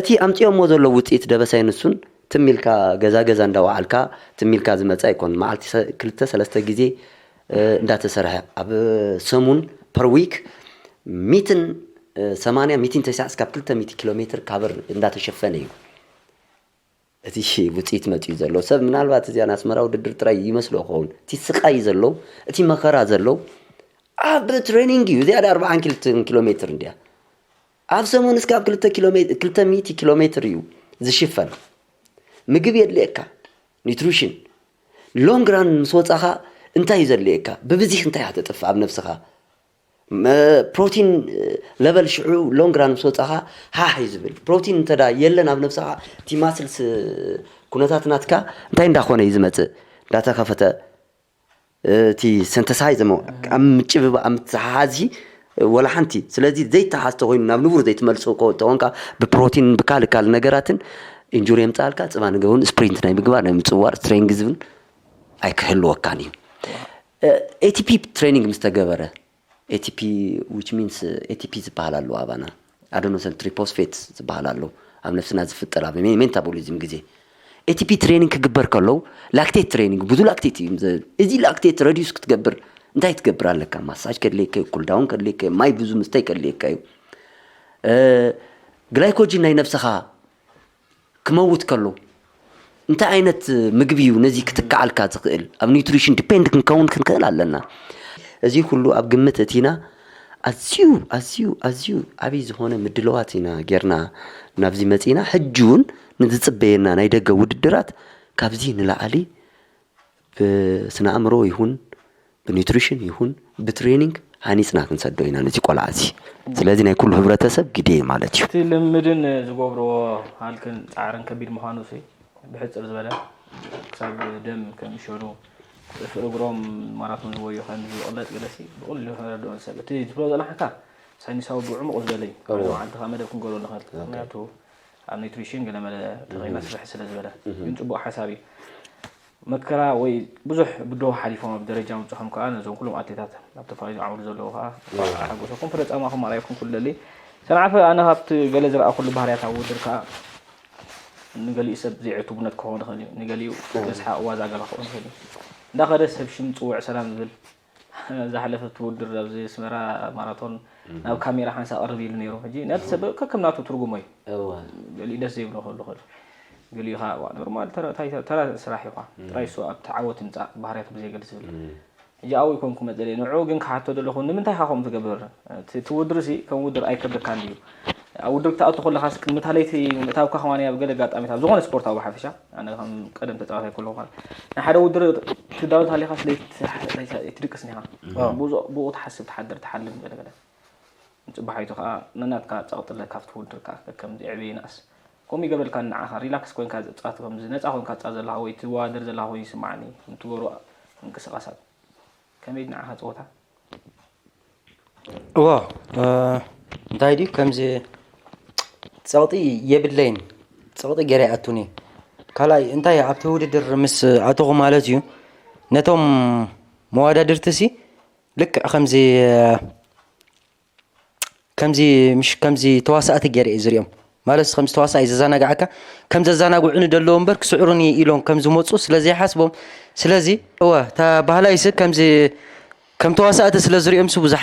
እቲ ኣምፅኦሞ ዘሎ ውፅኢት ደበሳይ ንሱን ትም ኢልካ ገዛ ገዛ እንዳወዓልካ ትም ኢልካ ዝመፀ ኣይኮን መዓልቲ ክልተ ሰለስተ ግዜ እንዳተሰርሐ ኣብ ሰሙን ፐር ዊክ ሚትን ሰማንያ ሚትን ተስዓ እስካብ ክልተ ሚእቲ ኪሎ ሜትር ካቨር እንዳተሸፈነ እዩ እቲ ውፅኢት መፅኡ ዘሎ ሰብ ምናልባት እዚኣ ኣስመራ ውድድር ጥራይ ይመስሎ ክኸውን እቲ ስቃይ ዘሎ እቲ መኸራ ዘሎ ኣብ ትሬኒንግ እዩ እዚኣ ኣርባዓን ክልተን ኪሎ ሜትር እንዲያ ኣብ ሰሙን እስካብ ክልተ ሚእቲ ኪሎ ሜትር እዩ ዝሽፈን ምግብ የድልየካ ኒትሪሽን ሎንግ ራን ምስ ወፃኻ እንታይ እዩ ዘድልየካ ብብዚሕ እንታይ ኢኻ ተጥፍእ ኣብ ነብስኻ ፕሮቲን ለቨል ሽዑ ሎንግ ራን ምስ ወፃኻ ሃህ እዩ ዝብል ፕሮቲን እንተ የለን ኣብ ነብስኻ እቲ ማስልስ ኩነታት ናትካ እንታይ እንዳኾነ እዩ ዝመፅእ እንዳተኸፈተ እቲ ሰንተሳይዝ ሞ ኣብ ምጭብባ ኣብ ምትሓሓዚ ወላ ሓንቲ ስለዚ ዘይተሓዝ ተኮይኑ ናብ ንቡር ዘይትመልሶ ተኮንካ ብፕሮቲን ብካል ካል ነገራትን ኢንጁሪ የምፃልካ ፅባ ንገውን ስፕሪንት ናይ ምግባር ናይ ምፅዋር ስትሬንግዝ እውን ኣይክህልወካን እዩ ኤቲፒ ትሬኒንግ ምስ ተገበረ ኤቲፒ ዊች ሚንስ ኤቲፒ ዝበሃል ኣለዎ ኣባና ኣደኖሰን ትሪፖስፌት ዝበሃል ኣሎ ኣብ ነፍስና ዝፍጠር ኣብ ሜታቦሊዝም ግዜ ኤቲፒ ትሬኒንግ ክግበር ከለው ላክቴት ትሬኒንግ ብዙ ላክቴት እዩ እዚ ላክቴት ረዲዩስ ክትገብር እንታይ ትገብር ኣለካ ማሳጅ ከድልየካ እዩ ኩልዳውን ከድልየካ እዩ ማይ ብዙ ምስተይ ከድልየካ እዩ ግላይኮጅን ናይ ነብስኻ ክመውት ከሎ እንታይ ዓይነት ምግቢ እዩ ነዚ ክትከዓልካ ዝኽእል ኣብ ኒትሪሽን ዲፔንድ ክንከውን ክንክእል ኣለና እዚ ኩሉ ኣብ ግምት እቲና ኣዝዩ ኣዝዩ ኣዝዩ ዓብይ ዝኾነ ምድለዋት ኢና ጌርና ናብዚ መፂና ሕጂ እውን ንዝፅበየና ናይ ደገ ውድድራት ካብዚ ንላዕሊ ብስነ ኣእምሮ ይኹን ብኒትሪሽን ይኹን ብትሬኒንግ ሃኒፅና ክንሰዶ ኢና ነዚ ቆልዓ እዚ ስለዚ ናይ ኩሉ ህብረተሰብ ግዴ ማለት እዩ እቲ ልምድን ዝገብርዎ ሃልክን ፃዕርን ከቢድ ምዃኑ ብሕፅር ዝበለ ክሳብ ደም ከሚሸኑ ጥፍር እግሮም ማራቶን ዝወዩ ከም ዝቕለጥ ገለሲ ብቕሉ ዝረድኦን ሰብ እቲ ትብሎ ዘለካ ሳይንሳዊ ብዕሙቕ ዝበለ እዩ ሓደ መዓልቲ ከዓ መደብ ክንገብሮ ንኽእል ምክንያቱ ኣብ ኒትሪሽን ገለመለ ተኸይና ስርሒ ስለ ዝበለ ግን ፅቡቕ ሓሳብ እዩ መከራ ወይ ብዙሕ ብድሆ ሓሊፎም ኣብ ደረጃ ምብፅሖም ከዓ ነዞም ኩሎም ኣትሌታት ኣብ ተፋሊጡ ዓውዲ ዘለዉ ከዓ ሓጎሰኩም ፍረ ፃማኹም ኣርኣየኩም ኩሉ ደሊ ሰንዓፈ ኣነ ካብቲ ገለ ዝረኣኩሉ ባህርያት ኣብ ውድድር ከዓ ንገሊኡ ሰብ ዘይዕቱብነት ክኸውን ይኽእል እዩ፣ ንገሊኡ ብዝሓ ዋዛ ገለ ክኸውን ይኽእል እዩ። እንዳኸደ ሰብ ሽም ጽውዕ ሰላም ዝብል ዝሓለፈ እቲ ውድድር ኣብዚ ኣስመራ ማራቶን ናብ ካሜራ ሓንሳ ቅርብ ኢሉ ነይሩ። ሕጂ ነቲ ሰብ ከከም ናቱ ትርጉሞ እዩ። እወ ገሊኡ ደስ ዘይብሎ ክህሉ ይኽእል፣ ገሊኡ ከዓ ዋ ኖርማል ተራ እንታይ ተራ ስራሕ እዩ ኳ። ጥራይ እሱ ኣብቲ ዓወት ይምፃእ ባህርያቱ ብዘይገልፅ ዝብል። ሕጂ ኣብኡ ይኮንኩ መፀለይ ንዑ ግን ክሓቶ ዘለኹ ንምንታይ ኢኻ ከምኡ ትገብር? እቲ እቲ ውድድር ሲ ከም ውድር ኣይከብደካን ድዩ? ኣብ ውድር ክትኣቱ ከለኻስ ቅድሚ ታለይቲ ምእታውካ ከማን ኣብ ገለ ኣጋጣሚታት ኣብ ዝኾነ ስፖርታዊ ብሓፈሻ ኣነ ከም ቀደም ተፃዋታይ ከለኹ ማለት ናይ ሓደ ውድር ትዳሎ ታሊኻስ ለይቲ ትድቅስ ኒኻ። ብኡ ትሓስብ ትሓድር ትሓልም ገለ ገለ ጽባሒቱ ከኣ ነናትካ ጸቕጢ ኣለካ ኣብቲ ውድድር ከኣ ከከም ዝዕበየ ይንኣስ። ከምኡ ይገብረልካ ንዓኻ ሪላክስ ኮይንካ ዝጻወት ከምዚ ነጻ ኮይንካ ትጻወት ዘለኻ ወይ ትወዳደር ዘለኻ ኮይኑ ይስምዓኒ። ንትገብሮ ምንቅስቓሳት ከመይ ንዓኻ ጸወታ? እዎ እንታይ ድዩ ከምዚ ጸቕጢ የብለይን ጸቕጢ ገይረ ኣይኣቱን እየ። ካልኣይ እንታይ ኣብቲ ውድድር ምስ ኣተኹ ማለት እዩ ነቶም መወዳድርቲ ሲ ልክዕ ከምዚ ከምዚ ምሽ ከምዚ ተዋሳእቲ ገይረ እየ ዝሪኦም ማለት ከምዚ ተዋሳኢ ዘዘናግዓካ ከም ዘዘናግዑኒ ደለዎ እምበር ክስዕሩኒ ኢሎም ከም ዝመፁ ስለ ዘይሓስቦም ስለዚ እወ እታ ባህላይስ ከምዚ ከም ተዋሳእቲ ስለ ዝሪኦም ሱ ብዙሕ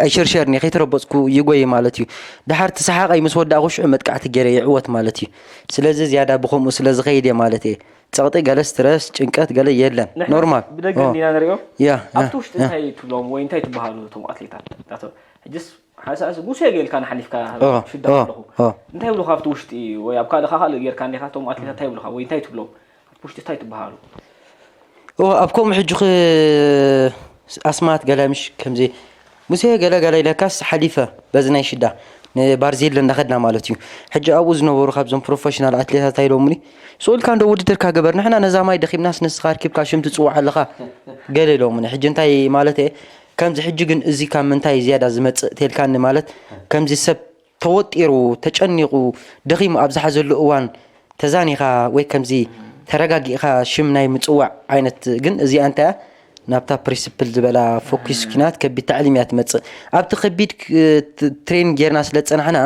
ኣይሸርሸርኒ ከይተረበፅኩ ይጎይ ማለት እዩ ድሓር እቲ ሰሓቀይ ምስ ወዳእኩ ሽዑ መጥቃዕቲ ገይረ ይዕወት ማለት እዩ ስለዚ ዝያዳ ብከምኡ ስለ ዝኸይድ እየ ማለት እየ ጸቕጢ ገለ ስትረስ ጭንቀት ገለ የለን ኖርማል ብደገ እንዲና ንሪኦ ያ ያ ኣብቲ ውሽጢ ያ እንታይ ትብሎም ወይ እንታይ ትበሃሉ እቶም ኣትሌታት ሕጅስ ሓንሳእሲ ሙሴ ጌልካ ንሓሊፍካ ኦ፣ ሽዳ ኦ፣ ኣለኹ ኦ። እንታይ ይብሉኻ ኣብቲ ውሽጢ ወይ ኣብ ካልእኻ ካልእ ጌርካ እንዲኻ እቶም ኣትሌታት እንታይ ይብሉኻ ወይ እንታይ ትብሎም ኣብቲ ውሽጢ እንታይ ትበሃሉ ኦ፣ ኣብ ከምኡ ሕጂ ኽ- ኣስማት ገለ ምሽ ከምዚ ሙሴ ገለ ገለ ኢለካስ ሓሊፈ በዚ ናይ ሽዳ ንባርዜሎ እንዳኸድና ማለት እዩ ሕጂ ኣብኡ ዝነበሩ ካብዞም ፕሮፌሽናል ኣትሌታት ኣይሎምኒ ስኡልካ እንዶ ውድድርካ ግበር ንሕና ነዛ ማይ ደኺምናስ ንስኻ ኣርኪብካ ሽም ትፅዋዕ ኣለኻ ገለ ኢሎምኒ ሕጂ እንታይ ማለት እየ ከምዚ ሕጂ ግን እዚ ካብ ምንታይ ዝያዳ ዝመፅእ ተልካኒ ማለት ከምዚ ሰብ ተወጢሩ ተጨኒቑ ደኺሙ ኣብ ዝሓዘሉ እዋን ተዛኒኻ ወይ ከምዚ ተረጋጊእኻ ሽም ናይ ምፅዋዕ ዓይነት ግን እዚኣ እንታይ ናብታ ፕሪንስፕል ዝበላ ፎኪስ ኪናት ከቢድ ታዕሊም እያ ትመፅእ ኣብቲ ከቢድ ትሬን ጌርና ስለ ዝፀናሕና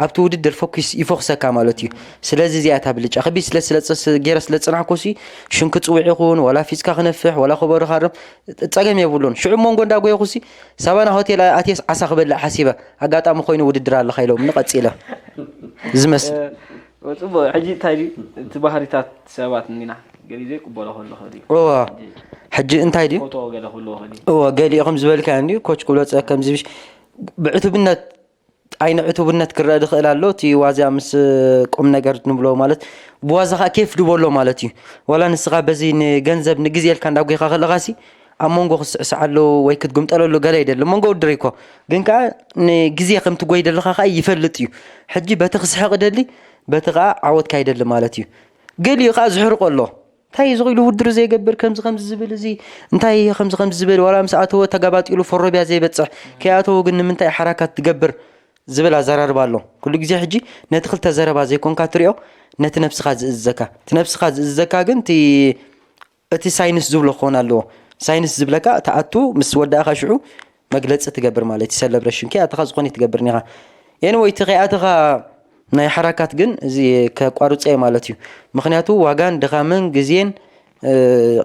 ኣብቲ ውድድር ፎኪስ ይፎክሰካ ማለት እዩ ስለዚ እዚኣ እታ ብልጫ ከቢድ ስለ ስለ ገይረ ስለ ዝፀናሕኩ ሲ ሽም ክፅውዕ ይኹን ዋላ ፊፅካ ክነፍሕ ዋላ ከበሮ ካርም ፀገም የብሉን ሽዑ መንጎ እንዳጎየኹ ሲ ሳባና ሆቴል ኣትየስ ዓሳ ክበልዕ ሓሲበ ኣጋጣሚ ኮይኑ ውድድር ኣለኻ ኢሎምኒ ቀፂለ ዝመስል ጽቡቅ ሕጂ እንታይ ድዩ እቲ ባህሪታት ሰባት እኒና ገሊኡ ዘይቅበሎ ከሎ ከዲ እዋ ሕጂ እንታይ ድዩ ፎቶ ገለ ከሎ ከዲ እዋ ገሊኡ ከም ዝበልካ እንድዩ ኮች ክብሎ ዝጸ ከም ዝብሽ ብዕቱብነት ዓይኒ ዕቱብነት ክረአ ዝኽእል ኣሎ እቲ ዋዚያ ምስ ቁም ነገር ንብሎ ማለት ብዋዛ ከዓ ኬፍ ድቦሎ ማለት እዩ ዋላ ንስኻ በዚ ንገንዘብ ንግዜ ኢልካ እንዳጎይካ ከለኻሲ ኣብ መንጎ ክስዕስዕ ኣለዎ ወይ ክትጉምጠለሉ ገለ ይደሊ መንጎ ውድር እኮ ግን ከዓ ንግዜ ከምትጎይ ደለኻ ከዓ ይፈልጥ እዩ ሕጂ በቲ ክስሕቕ ደሊ በቲ ከዓ ዓወትካ ይደሊ ማለት እዩ ገሊኡ ከዓ ዝሕርቆ ኣሎ እንታይ እዚ ኢሉ ውድር ዘይገብር ከምዚ ከምዚ ዝብል እዚ እንታይ ከምዚ ከምዚ ዝብል ዋላ ምስ ኣተወ ተጋባጢሉ ፈሮብያ ዘይበፅሕ ከይኣተወ ግን ንምንታይ ሓራካት ትገብር ዝብል ኣዘራርባ ኣሎ ኩሉ ግዜ ሕጂ ነቲ ክልተ ዘረባ ዘይኮንካ ትሪኦ ነቲ ነብስኻ ዝእዝዘካ እቲ ነብስኻ ዝእዝዘካ ግን እቲ እቲ ሳይንስ ዝብሎ ክኾን ኣለዎ ሳይንስ ዝብለካ ተኣቱ ምስ ወዳእኻ ሽዑ መግለፂ ትገብር ማለት እዩ ሰለብሬሽን ከይኣተኻ ዝኾነ ትገብር ኒኻ ኤንወይ እቲ ከይኣተኻ ናይ ሓራካት ግን እዚ ከቋርፀ ማለት እዩ ምክንያቱ ዋጋን ድኻምን ግዜን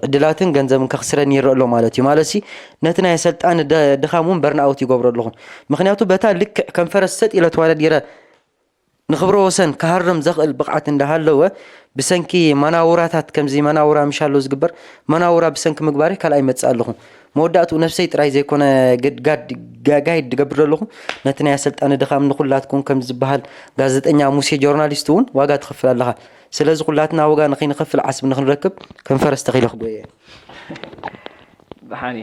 ዕድላትን ገንዘብን ከኽስረን ይረእ ኣሎ ማለት እዩ ማለት ሲ ነቲ ናይ ኣሰልጣኒ ድኻም እውን በርንኣውት ይገብሮ ኣለኹ ምክንያቱ በታ ልክዕ ከም ፈረስ ሰጥ ኢለ ተዋዳዲረ ንኽብረ ወሰን ክሃርም ዘኽእል ብቕዓት እንዳሃለወ ብሰንኪ መናውራታት ከምዚ መናውራ ምሻሎ ዝግበር መናውራ ብሰንኪ ምግባረይ ካልኣይ መጽእ ኣለኹ። መወዳእትኡ ነብሰይ ጥራይ ዘይኮነ ጋይድ ድገብር ዘለኹ ነቲ ናይ ኣሰልጣኒ ድኻም ንኹላትኩም ከም ዝበሃል ጋዜጠኛ ሙሴ ጆርናሊስት እውን ዋጋ ትኸፍል ኣለኻ። ስለዚ ኩላትና ዋጋ ንኸይንኸፍል ዓስቢ ንኽንረክብ ከም ፈረስ ተኺለ ክጎየ እየ። ብሓኒ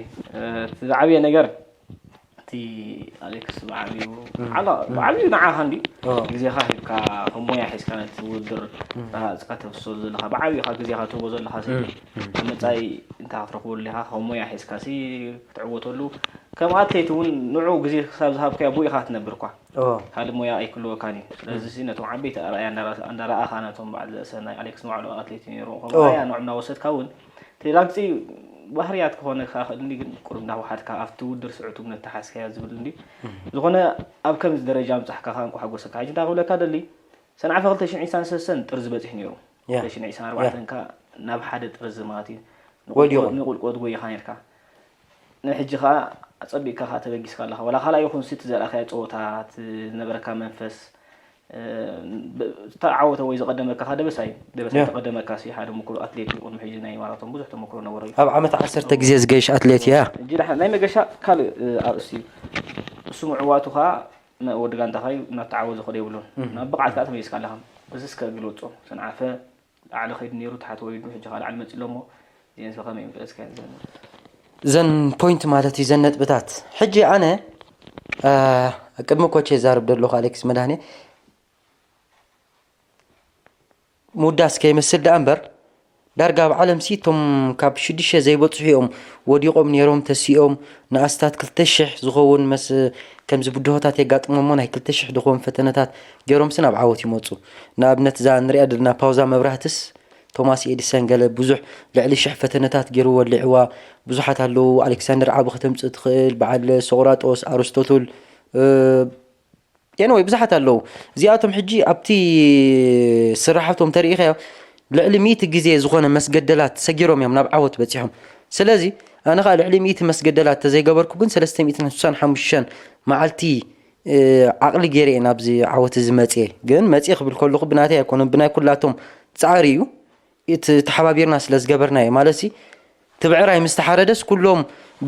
እቲ ዝዓብየ ነገር እቲ ኣሌክስ ብዓብዩ ዓላ ብዓብዩ ንዓኻ እንዲ ግዜኻ ሂብካ ከም ሞያ ሒዝካ ነቲ ውድድር ረሃፅካ ተፍስሶ ዘለኻ ብዓብዩ ካብ ግዜኻ ትህቦ ዘለኻ ሲ መፃኢ እንታይ ክትረኽበሉ ኢኻ ከም ሞያ ሒዝካ ሲ ክትዕወተሉ ከም ኣትሌት እውን ንዑ ግዜ ክሳብ ዝሃብካዮ ብኡ ኢኻ ትነብር እኳ ካልእ ሞያ ኣይክልወካን እዩ ስለዚ ሲ ነቶም ዓበይቲ ኣርኣያ እንዳረኣኻ ነቶም በዓል ዘእሰናይ ኣሌክስ ንባዕሉ ኣትሌት እዩ ነይሩ ከም ኣርኣያ ንዖም እናወሰድካ እውን እቲ ላግፂ ባህርያት ክኾነ ክኽእል እንዲ ግን ቁሩብ እንዳወሓድካ ኣብቲ ውድር ስዕቱ እውን እንተሓዝካዮ ዝብል እንዲ ዝኾነ ኣብ ከምዚ ደረጃ ምብፃሕካ ከዓ እንኳ ሓጎሰካ ሕጂ እንታይ ክብለካ ደሊ ሰንዓፈ ክልተ ሽሕን ዕስራን ሰለስተን ጥርዚ በጺሑ ነይሩ። ያ። ክልተ ሽሕን ዕስራን ኣርባዕተን ከኣ ናብ ሓደ ጥርዚ ማለት እዩ። ወዲቑ። ንቑልቁለት ጎይኻ ነርካ። ንሕጂ ከኣ ኣጸቢቕካ ከኣ ተበጊስካ ኣለኻ። ዋላ ካልኣይ ይኹን እቲ ዘርኣኻዮ ጸወታ፣ እቲ ዝነበረካ መንፈስ፣ እ፣ ብ-፣ ዝተዓወተ ወይ ዝቐደመካ ከኣ ደበሳይ፣ ደበሳይ ያ። ተቐደመካ ሲ ሓደ ምኩር ኣትሌት እዩ። ቅድሚ ሕጂ ናይ ማራቶን ብዙሕ ተመክሮ ነበሮ እዩ። ኣብ ዓመት ዓሰርተ ግዜ ዝገይሽ ኣትሌት እያ። ሕጂ ደሓን ናይ መገሻ ካልእ፣ እ፣ ኣርእስቲ እዩ። እሱ ምዕዋቱ ከኣ መ-፣ ወዲ ጋንታኻ እዩ፣ እናተዓወተ ዝኸዶ የብሉን። ናብ ብቕዓት ከኣ ተመሊስካ ኣለኻ። እዚ እስከ ግለጾ። ሰንዓፈ ላዕሊ ከይዱ ነይሩ፣ ታሕቲ ወሪዱ፣ ሕጂ ከኣ ላዕሊ መጺኡ ኣሎ እሞ፣ እዚአን ከመይ ምገለጽካየን? እዘን እዘን ፖይንት ማለት እዩ፣ እዘን ነጥብታት። ሕጂ ኣነ፣ አ፣ ቅድሚ ኮቼ ይዛረብ ዘለኹ ኣሌክስ መድሃኔ፣ ምውዳስ ከይመስል ደኣ እምበር፣ ዳርጋ ኣብ ዓለምሲ እቶም ካብ ሽዱሽተ ዘይበጽሑ እዮም ወዲቖም ነይሮም፣ ተሲኦም። ንኣስታት ክልተ ሽሕ ዝኸውን መስ-፣ ከምዚ ብድሆታት የጋጥሞሞ ናይ ክልተ ሽሕ ዝኸውን ፈተነታት ገይሮምሲ ናብ ዓወት ይመጹ። ንኣብነት እዛ ንሪኣ ዘለና ፓውዛ መብራህትስ፣ ቶማስ ኤዲሰን ገለ ብዙሕ ልዕሊ ሽሕ ፈተነታት ገይሩ ወሊዕዋ። ብዙሓት ኣለዉ። ኣሌክሳንደር ዓቢ ከተምጽእ ትኽእል፣ በዓል ሶቅራጦስ፣ ኣርስቶትል፣ እ፣ ኤንወይ ብዙሓት ኣለዉ። እዚኣቶም ሕጂ ኣብቲ ስራሓቶም ተሪኢኻዮ ልዕሊ ሚእቲ ግዜ ዝኾነ መስገደላት ሰጊሮም እዮም ናብ ዓወት በጺሖም። ስለዚ ኣነ ኸኣ ልዕሊ ሚእቲ መስገደላት ተዘይገበርኩ ግን ሰለስተ ሚእትን ስሳን ሓሙሽተን መዓልቲ፣ እ፣ ዓቕሊ ገይረ እየ ናብዚ ዓወት እዚ መጽየ። ግን መጽየ ክብል ከለኹ ብናተይ ኣይኮነን፣ ብናይ ኩላቶም ጻዕሪ እዩ። እቲ ተሓባቢርና ስለ ዝገበርናዮ ማለት ሲ፣ እቲ ብዕራይ ምስ ተሓረደስ ኩሎም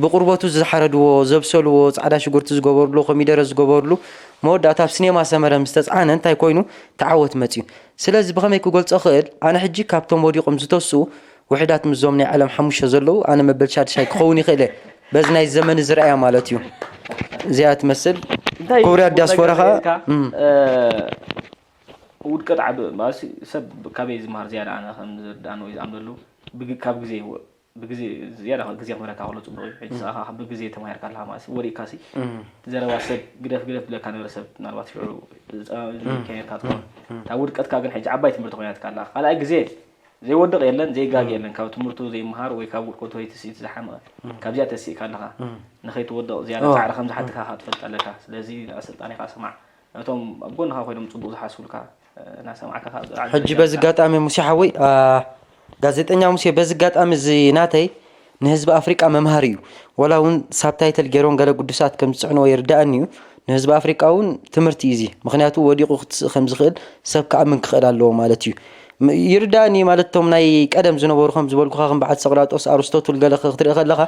ብቁርበቱ ዝሓረድዎ፣ ዘብሰልዎ፣ ጻዕዳ ሽጉርቲ ዝገበርሉ፣ ኮሚደረ ዝገበርሉ፣ መወዳእታ ኣብ ሲኔማ ሰመረ ምስ ተጽዓነ እንታይ ኮይኑ ተዓወት መጽዩ። ስለዚ ብኸመይ ክገልጾ ክእል? ኣነ ሕጂ ካብቶም ወዲቖም ዝተስኡ ውሕዳት ምስዞም ናይ ዓለም ሓሙሽተ ዘለዉ ኣነ መበል ሻድሻይ ክኸውን ይኽእል እየ። በዚ ናይ ዘመን ዝረኣያ ማለት እዩ። እዚኣ ትመስል። እንታይ ክቡር ጽቡቕ ዲያስፖራ ነገር ኸኣ፣ ጌርካ፣ እም። እ፣ ውድቀት ዓቢ ማለት ሲ፣ ሰብ ካበይ ዝመሃር ዝያዳ ኣነ ከም ዝርዳእኒ ወይ ዝኣምነሉ ብግ-፣ ካብ ግዜ ወ-፣ ብግዜ ዝያዳ ግዜ ክምህረካ ከሎ ጽቡቕ እዩ። ሕጂ ንስኻ ካብ ብግዜ ተማሂርካ ኣለኻ ማለት ሲ፣ ወዲቕካ ሲ፣ እም። እቲ ዘረባ ሰብ ግደፍ ግደፍ ዝብለካ ነበረ ሰብ ምናልባት ሽዑ ዝጸ-፣ ዝከየድካ ትኸውን። እታ ውድቀትካ ግን ሕጂ ዓባይ ትምህርቲ ኮይናትካ ኣላ። ካልኣይ ግዜ ዘይወድቕ የለን፣ ዘይጋገ የለን። ካብ ትምህርቱ ዘይምሃር ወይ ካብ ውድቀቱ ወይ ትስኢት ዝሓመቐ። ካብዚኣ ተሲእካ ኣለኻ። ንኸይትወድቕ ዝያዳ ኦ። ጻዕሪ ከም ዝሓትካ ከኣ ትፈልጥ ኣለካ። ስለዚ ንኣሰልጣኒኻ ስማዕ። ነቶም ኣብ ጎንኻ ኮይኖም ጽቡቕ ዝሓስቡልካ፣ እ፣ እናሰማዕካ ከኣ ዝረዓድ ሕጂ ደረጃ በዚ ምብጻሕ። ኣጋጣሚ ሙሴ ሓወይ፣ አ፣ ጋዜጠኛ ሙሴ፣ በዚ ኣጋጣሚ እዚ ናተይ ንህዝቢ ኣፍሪቃ መምሃሪ እዩ። ወላ እውን ሳብታይትል ገይሮም ገለ ግዱሳት ከም ዝጽዕንዎ ይርዳእኒ እዩ። ንህዝቢ ኣፍሪቃ እውን ትምህርቲ እዩ እዚ። ምኽንያቱ ወዲቑ ክትስእ ከም ዝኽእል ሰብ ክኣምን ክኽእል ኣለዎ ማለት እዩ። ም-፣ ይርዳእኒ እዩ ማለት እቶም ናይ ቀደም ዝነበሩ ከም ዝበልኩኻ ከም በዓል ሰቕራጦስ፣ ኣርስቶትል ገለ ኽ-፣ ክትርኢ ከለኻ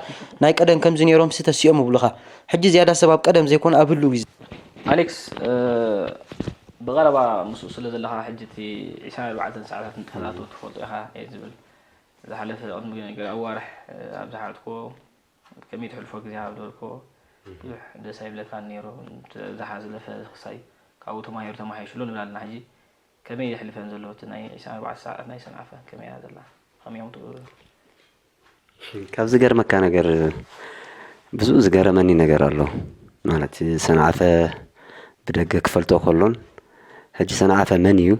ናይ ቀደም ከምዚ ነይሮም ሲ ተሲኦም ይብሉኻ። ሕጂ ዝያዳ ሰብ ኣብ ቀደም ዘይኮነ ኣብ ህሉው እዩ። ኣሌክስ፣ እ፣ ብቐረባ ምስኡ ስለ ዘለኻ ሕጂ እቲ ዕስራን ኣርባዕተን ሰዓታት ንጥፈታቱ ትፈልጦ ኢኻ እየ ዝብል። ዝሓለፈ ቅድሚ ገለ ኣዋርሕ፣ እ፣ ኣብ ዝሓለፍክዎ ከመይ ትሕልፎ ግዜ ኣብ ዝበልክዎ ብዙሕ ደስ ኣይብለካን ነይሩ። እቲ ዝሓለፈ ክሳይ ካብኡ ተማሂሩ ተማሓይሹ ኣሎ ንብል ኣለና። ሕጂ ከመይ የሕልፈን ዘሎ እቲ ናይ ዕስራን ኣርባዕተን ሰዓታት ናይ ሰንዓፈ ከመይ እያ ዘላ? ከመይ እዮም ትብሉ? ካብ ዝገርመካ ነገር ብዙ ዝገረመኒ ነገር ኣሎ። ማለት ሰንዓፈ ብደገ ክፈልጦ ከሎን ሕጂ ሰንዓፈ መን እዩ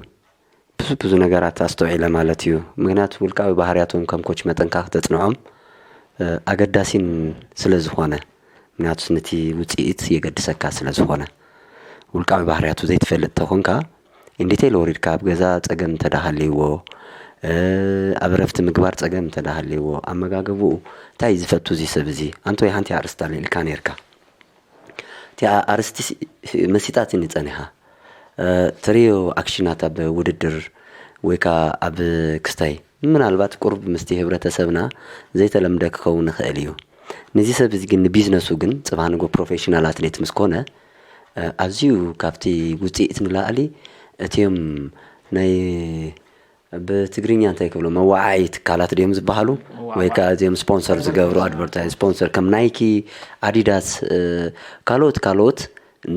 ብዙ ብዙ ነገራት ኣስተውዒለ ማለት እዩ። ምክንያቱ ውልቃዊ ባህርያቶም ከም ኮች መጠንካ ክተጽንዖም፣ እ፣ ኣገዳሲን ስለ ዝኾነ፣ ምክንያቱ ነቲ ውጽኢት የገድሰካ ስለ ዝኾነ። ውልቃዊ ባህርያቱ ዘይትፈልጥ ተኾንካ፣ ኢንዲቴይል ወሪድካ ኣብ ገዛ ጸገም እንተ ደኣ ሃልይዎ፣ እ፣ ኣብ እረፍቲ ምግባር ጸገም እንተ ደኣ ሃልይዎ፣ ኣመጋግብኡ እንታይ እዩ ዝፈቱ እዚ ሰብ እዚ? ኣንቶይ ሓንቲ ኣርእስቲ ኣልዒልካ ነይርካ። እቲኣ ኣርእስቲ ሲ-፣ መሲጣትኒ ጸኒሓ። እ፣ ትርእዮ ኣክሽናት ኣብ ውድድር ወይ ከኣ ኣብ ክስታይ ምናልባት ቁሩብ ምስቲ ህብረተሰብና ዘይተለምደ ክኸውን ይኽእል እዩ። ነዚ ሰብ እዚ ግን ንቢዝነሱ ግን ጽባሕ ንግሆ ፕሮፌሽናል ኣትሌት ምስ ኮነ፣ እ፣ ኣዝዩ ካብቲ ውጽኢት ንላዕሊ እቲኦም ናይ ብትግርኛ እንታይ ክብሎ መዋዓዒ ትካላት ድዮም ዝበሃሉ መዋዕዋዕ። ወይ ከዓ እዚኦም ስፖንሰር ዝገብሩ ኣድቨርታይዝ ስፖንሰር ከም ናይኪ ኣዲዳስ እ፣ ካልኦት ካልኦት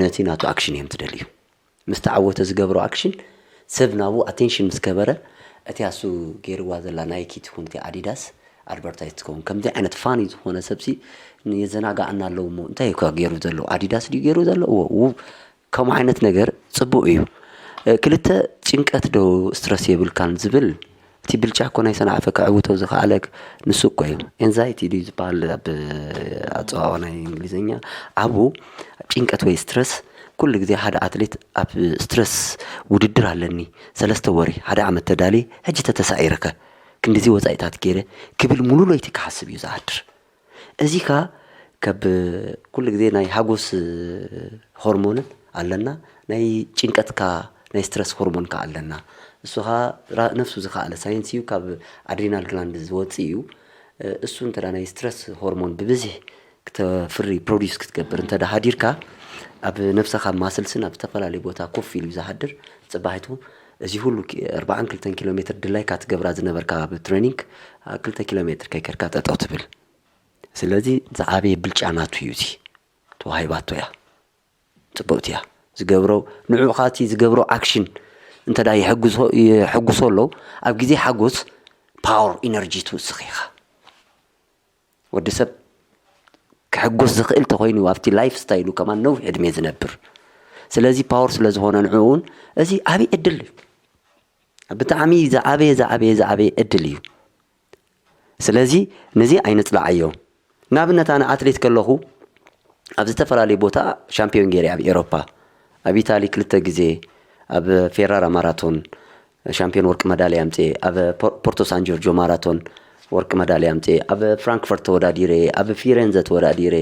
ነቲ ናቱ ኣክሽን እዮም ትደልዩ ምስ ተዓወተ ዝገብሮ ኣክሽን ሰብ ናብኡ ኣቴንሽን ምስ ገበረ እቲ ኣሱ ገይርዋ ዘላ ናይኪ ትኹን እቲ ኣዲዳስ ኣድቨርታይዝ ትኸውን ከምዚ ዓይነት ፋኒ ዝኾነ ሰብሲ የዘናጋዓና ኣለዉ እሞ እንታይ እኳ ገይሩ ዘሎ ኣዲዳስ ድዩ ገይሩ ዘሎ እዎ ከምኡ ዓይነት ነገር ጽቡቕ እዩ። እ፣ ክልተ ጭንቀት ዶ ስትረስ የብልካን ዝብል እቲ ብልጫ እኮ ናይ ሰንዓፈ ከዕውቶ ዝኸኣለ ንሱ እኮ እዩ። ኤንዛይቲ ድዩ ዝበሃል ኣብ ኣጸዋውዓ ናይ እንግሊዝኛ? ኣብኡ ጭንቀት ወይ ስትረስ ኩሉ ግዜ ሓደ ኣትሌት ኣብ ስትረስ ውድድር ኣለኒ፣ ሰለስተ ወሪ፣ ሓደ ዓመት ተዳልየ፣ ሕጂ ተተሳዒረከ ክንድዚ ወጻኢታት ገይረ ክብል ሙሉ ለይቲ ክሓስብ እዩ ዝሓድር። እዚ ከኣ ካብ ኩሉ ግዜ ናይ ሓጎስ ሆርሞንን ኣለና፣ ናይ ጭንቀትካ ናይ ስትረስ ሆርሞን ከኣ ኣለና። እሱ ከኣ ራ-፣ ነፍሱ ዝኸኣለ ሳይንስ እዩ፣ ካብ ኣድሪናል ግላንድ ዝወጽእ እዩ። እሱ እንተ ናይ ስትረስ ሆርሞን ብብዝሒ ክተፍሪ ፕሮዲስ ክትገብር እንተ ሓዲርካ ኣብ ነብሰኻ ማስልስን ኣብ ዝተፈላለየ ቦታ ኮፍ ኢሉ ዝሓድር ጽባሒቱ እዚ ሁሉ ኣርባዓን ክልተን ኪሎ ሜትር ድላይካ ትገብራ ዝነበርካ ኣብ ትሬኒንግ ክልተ ኪሎ ሜትር ከይከድካ ጠጠው ትብል። ስለዚ ዝዓበየ ብልጫ ናቱ እዩ እዚ። ተዋሂባቶ እያ። ጽብቕቲ እያ። ዝገብሮ ንዕኡ ኻቲ ዝገብሮ ኣክሽን እንተ ደኣ የሐጉሶ ኣለዉ ኣብ ግዜ ሓጎስ ፓወር ኢነርጂ ትውስኽ ኢኻ። ወዲ ሰብ ክሕጎስ ዝኽእል ተኾይኑ ኣብቲ ላይፍ ስታይሉ ከማን ነዊሕ ዕድሜ ዝነብር። ስለዚ ፓወር ስለ ዝኾነ ንዕኡ እውን እዚ ዓብዪ ዕድል እዩ። ብጣዕሚ ዝዓበየ ዝዓበየ ዝዓበየ ዕድል እዩ። ስለዚ ነዚ ኣይንጽላዓዮ። ንኣብነት ኣነ ኣትሌት ከለኹ ኣብ ዝተፈላለየ ቦታ ሻምፒዮን ገይረ ኣብ ኤሮፓ ኣብ ኢታሊ ክልተ ግዜ ኣብ ፌራራ ማራቶን ሻምፒዮን ወርቂ መዳልያ ኣምፅኤ ኣብ ፖርቶ ሳን ጆርጆ ማራቶን ወርቂ መዳልያ ኣምፅኤ ኣብ ፍራንክፈርት ተወዳዲረ ኣብ ፊሬንዘ ተወዳዲረ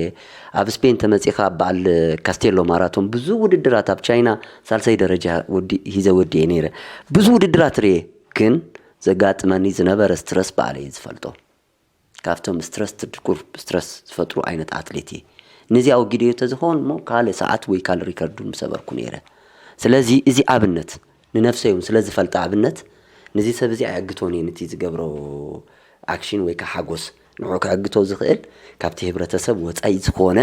ኣብ ስፔን ተመፂኻ በዓል ካስቴሎ ማራቶን ብዙ ውድድራት ኣብ ቻይና ሳልሳይ ደረጃ ሂዘ ወዲኤ ነይረ ብዙ ውድድራት ርየ ግን ዘጋጥመኒ ዝነበረ ስትረስ ባዕለ እየ ዝፈልጦ ካብቶም ስትረስ ትድኩር ስትረስ ዝፈጥሩ ዓይነት ኣትሌት እየ ነዚ ኣወጊደዮ ተዝኸውን እሞ ካልእ ሰዓት ወይ ካልእ ሪከርዱን ምሰበርኩ ነይረ ስለዚ እዚ ኣብነት ንነፍሰይ እውን ስለ ዝፈልጣ ኣብነት ነዚ ሰብ እዚ ኣየግቶን እየ ነቲ ዝገብሮ ኣክሽን ወይ ከዓ ሓጎስ ንዑ ከዕግቶ ዝኽእል ካብቲ ህብረተሰብ ወፃኢ ዝኾነ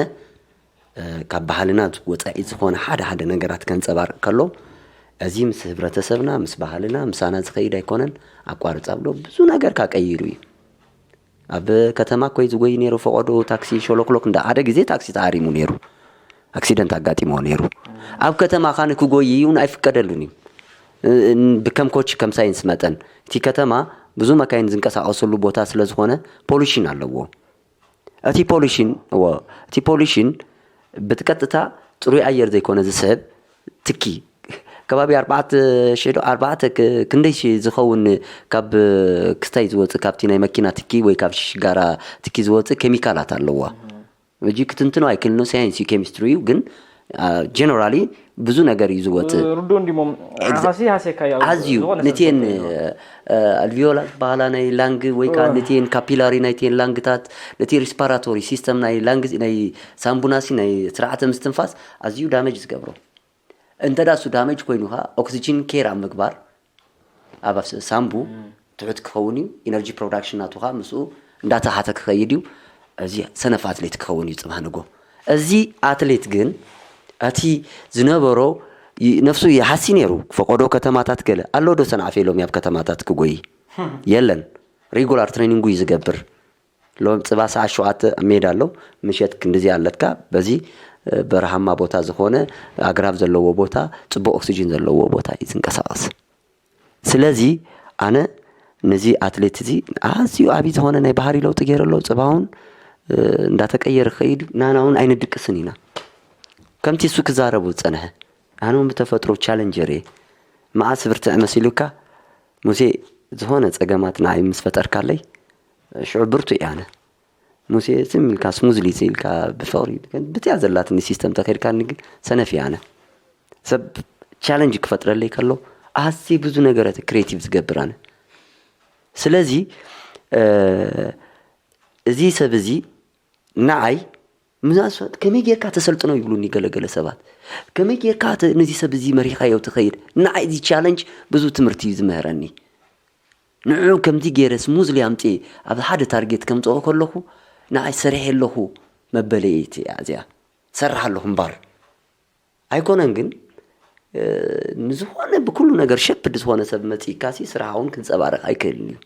ካብ ባህልና ወፃኢ ዝኾነ ሓደ ሓደ ነገራት ከንፀባርቕ ከሎ እዚ ምስ ህብረተሰብና ምስ ባህልና ምሳና ዝኸይድ ኣይኮነን ኣቋርፃ ብሎ ብዙ ነገርካ ቀይሩ እዩ ኣብ ከተማ ኮይ ዝጎይ ነይሩ ፈቐዶ ታክሲ ሸሎክሎክ እንዳ ሓደ ግዜ ታክሲ ተሃሪሙ ነይሩ ኣክሲደንት ኣጋጢሞ ነይሩ ኣብ ከተማ ካን ክጎይ እውን ኣይፍቀደሉን እዩ ብከም ኮች ከም ሳይንስ መጠን እቲ ከተማ ብዙ መካይን ዝንቀሳቀሰሉ ቦታ ስለ ዝኾነ ፖሊሽን ኣለዎ እቲ ፖሊሽን እዎ እቲ ፖሊሽን ብትቀጥታ ፅሩይ ኣየር ዘይኮነ ዝስሕብ ትኪ ከባቢ ኣርባዕተ ሽሕዶ ኣርባዕተ ክንደይ ዝኸውን ካብ ክስታይ ዝወፅእ ካብቲ ናይ መኪና ትኪ ወይ ካብ ሽጋራ ትኪ ዝወፅእ ኬሚካላት ኣለዎ እጂ ክትንትኖ ኣይክልኖ ሳይንስ ዩ ኬሚስትሪ ዩ ግን ጀነራሊ ብዙ ነገር እዩ ዝወፅእ ርዱ እንዲሞ ዓኻሲ ሃሴካ ኣዝዩ ዝኾነ ሰብ ነቲን ዝወፅእ እዩ። ኣልቪዮላ ዝበሃላ ናይ ላንግ ወይ ከዓ ነቲን ካፒላሪ ናይቲን ላንግታት ነቲ ሪስፓራቶሪ ሲስተም ናይ ላንግ ናይ ሳምቡናሲ ናይ ስርዓተ ምስትንፋስ ኣዝዩ ዳመጅ ዝገብሮ እንተ ዳ እሱ ዳመጅ ኮይኑ ከዓ ኦክሲጂን ኬር ኣብ ምግባር ኣብ ኣፍ- ሳምቡ ትሑት ክኸውን እዩ ኢነርጂ ፕሮዳክሽን ናቱ ከዓ ምስኡ እንዳተሓተ ክኸይድ እዩ እዚ ሰነፍ ኣትሌት ክኸውን እዩ ፅባህ ንጎ እዚ ኣትሌት ግን እቲ ዝነበሮ ይ- ነፍሱ ይሓሲ ነይሩ ፈቆዶ ከተማታት ገለ ኣሎ ዶ ሰንዓፈ ኢሎም ኣብ ከተማታት ክጎይ የለን ሬጉላር ትሬኒንጉ እዩ ዝገብር ሎም ፅባ ሰዓት ሸውዓተ ሜዳ ኣሎ ምሸት ክንድዚ ኣለትካ በዚ በረሃማ ቦታ ዝኾነ ኣግራብ ዘለዎ ቦታ ፅቡቅ ኦክሲጅን ዘለዎ ቦታ እዩ ዝንቀሳቀስ ስለዚ ኣነ ነዚ ኣትሌት እዚ ኣዝዩ ዓብዪ ዝኾነ ናይ ባህሪ ለውጢ ገይሩ ኣሎ ፅባውን እንዳተቀየረ ክኸይድ ናና እውን ኣይንድቅስን ኢና ከምቲ እሱ ክዛረቡ ዝፀንሐ ኣነ እውን ብተፈጥሮ ቻለንጀር እየ መዓስ ብርትዕ መሲሉካ ሙሴ ዝኾነ ፀገማት ንዓይ ምስ ፈጠርካለይ ሽዑ ብርቱ እየ ኣነ ሙሴ ዝም ኢልካ ስሙዝሊ ኢልካ ብፍቕሪ ብትያ ዘላትኒ ሲስተም ተኸይድካኒ ግን ሰነፍ እየ ኣነ ሰብ ቻለንጅ ክፈጥረለይ ከሎ ኣዝየ ብዙ ነገራት ክሬቲቭ ዝገብር ኣነ ስለዚ እዚ ሰብ እዚ ንዓይ ምናስፈጥ ከመይ ጌርካ ተሰልጥኖ ይብሉኒ ገለገለ ሰባት ከመይ ጌርካ ነዚ ሰብ እዚ መሪኻዮ ትኸይድ ንዓይ እዚ ቻለንጅ ብዙ ትምህርቲ እዩ ዝምህረኒ ንዑ ከምዚ ገይረ ስሙዝሊ ኣምፅእ ኣብ ሓደ ታርጌት ከምፅኦ ከለኹ ንዓይ ሰሪሐ ኣለኹ መበለየይቲ እያ እዚኣ ሰራሕ ኣለኹ እምባር ኣይኮነን ግን ንዝኾነ ብኩሉ ነገር ሸፕድ ዝኾነ ሰብ መፂእካ ሲ ስራሓውን ክንፀባረቕ ኣይክእልን እዩ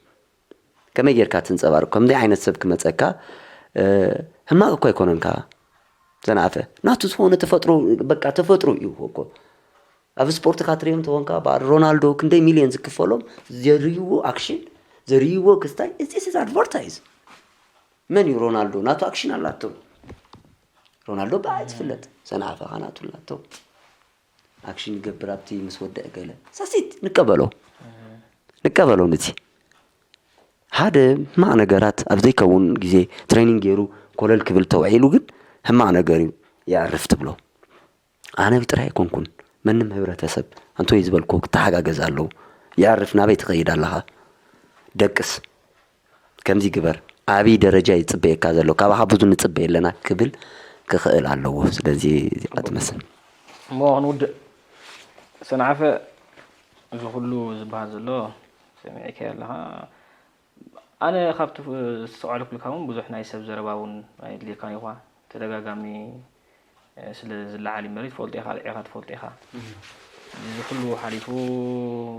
ከመይ ጌርካ ትንፀባርቕ ከምዚ ዓይነት ሰብ ክመፀካ ህማቕ እኮ ኣይኮነን ከዓ ዘንዓፈ ናቱ ዝኾነ ተፈጥሮ በቃ ተፈጥሮ እዩ እኮ ኣብ ስፖርት ካትሪኦም ተኾንካ በዓል ሮናልዶ ክንደይ ሚልዮን ዝክፈሎም ዘርእይዎ ኣክሽን ዘርእይዎ ክስታይ እዚ ስ ኣድቨርታይዝ መን እዩ ሮናልዶ ናቱ ኣክሽን ኣላቶ ሮናልዶ ብዓይ ዝፍለጥ ሰንዓፈ ኻናቱ ኣላቶ ኣክሽን ይገብር ኣብቲ ምስ ወደእ ገለ ሳሲት ንቀበሎ ንቀበሎ ነቲ ሓደ ሕማቕ ነገራት ኣብ ዘይከውን ግዜ ትሬኒንግ ገይሩ ኮለል ክብል ተውዒሉ ግን ሕማቕ ነገር እዩ የዕርፍ ትብሎ። ኣነ ጥራይ ኣይኮንኩን መንም ህብረተሰብ ኣንቶይ ዝበልኮ ክተሓጋገዝ ኣለዎ። የዕርፍ ናበይ ትኸይድ ኣለኻ ደቅስ ከምዚ ግበር ዓብዪ ደረጃ ይፅበየካ ዘሎ ካባኻ ብዙ ንፅበየ ኣለና ክብል ክኽእል ኣለዎ። ስለዚ እዚኣ ትመስል። እሞ ክንውድእ ሰንዓፈ እዚ ኩሉ ዝበሃል ዘሎ ሰሚዕካዮ ኣለኻ። ኣነ ካብቲ ዝስተውዓልኩልካ እውን ብዙሕ ናይ ሰብ ዘረባ እውን ኣይድልየካን እዩ። ተደጋጋሚ ስለ ዝለዓል እዩ መሬት ትፈልጦ ኢኻ፣ ኣልዒኻ ትፈልጦ ኢኻ። እዚ ኩሉ ሓሊፉ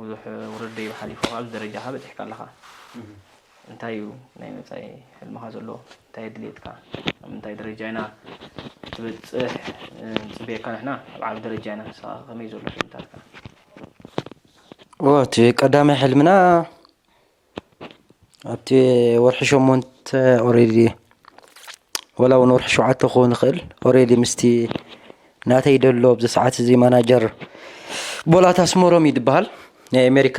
ብዙሕ ውረድ ደይብ ሓሊፉ ኣብዚ ደረጃኻ በፂሕካ ኣለኻ። እንታይ እዩ ናይ መፃኢ ሕልምኻ ዘሎ? እንታይ ድሌትካ? ኣብ ምንታይ ደረጃ ኢና ክትበፅሕ ንፅበየካ? ንሕና ኣብ ዓብ ደረጃ ኢና። ንስኻ ከመይ ዘሎ ሕልምታትካ? እቲ ቀዳማይ ሕልምና ኣብቲ ወርሒ ሸሞንተ ኦሬዲ ወላ እውን ወርሒ ሸውዓተ ክኸውን ይኽእል ኦሬዲ ምስቲ ናተይ ደሎ ኣብዚ ሰዓት እዚ ማናጀር ቦላት ኣስመሮም እዩ ዝበሃል ናይ ኣሜሪካ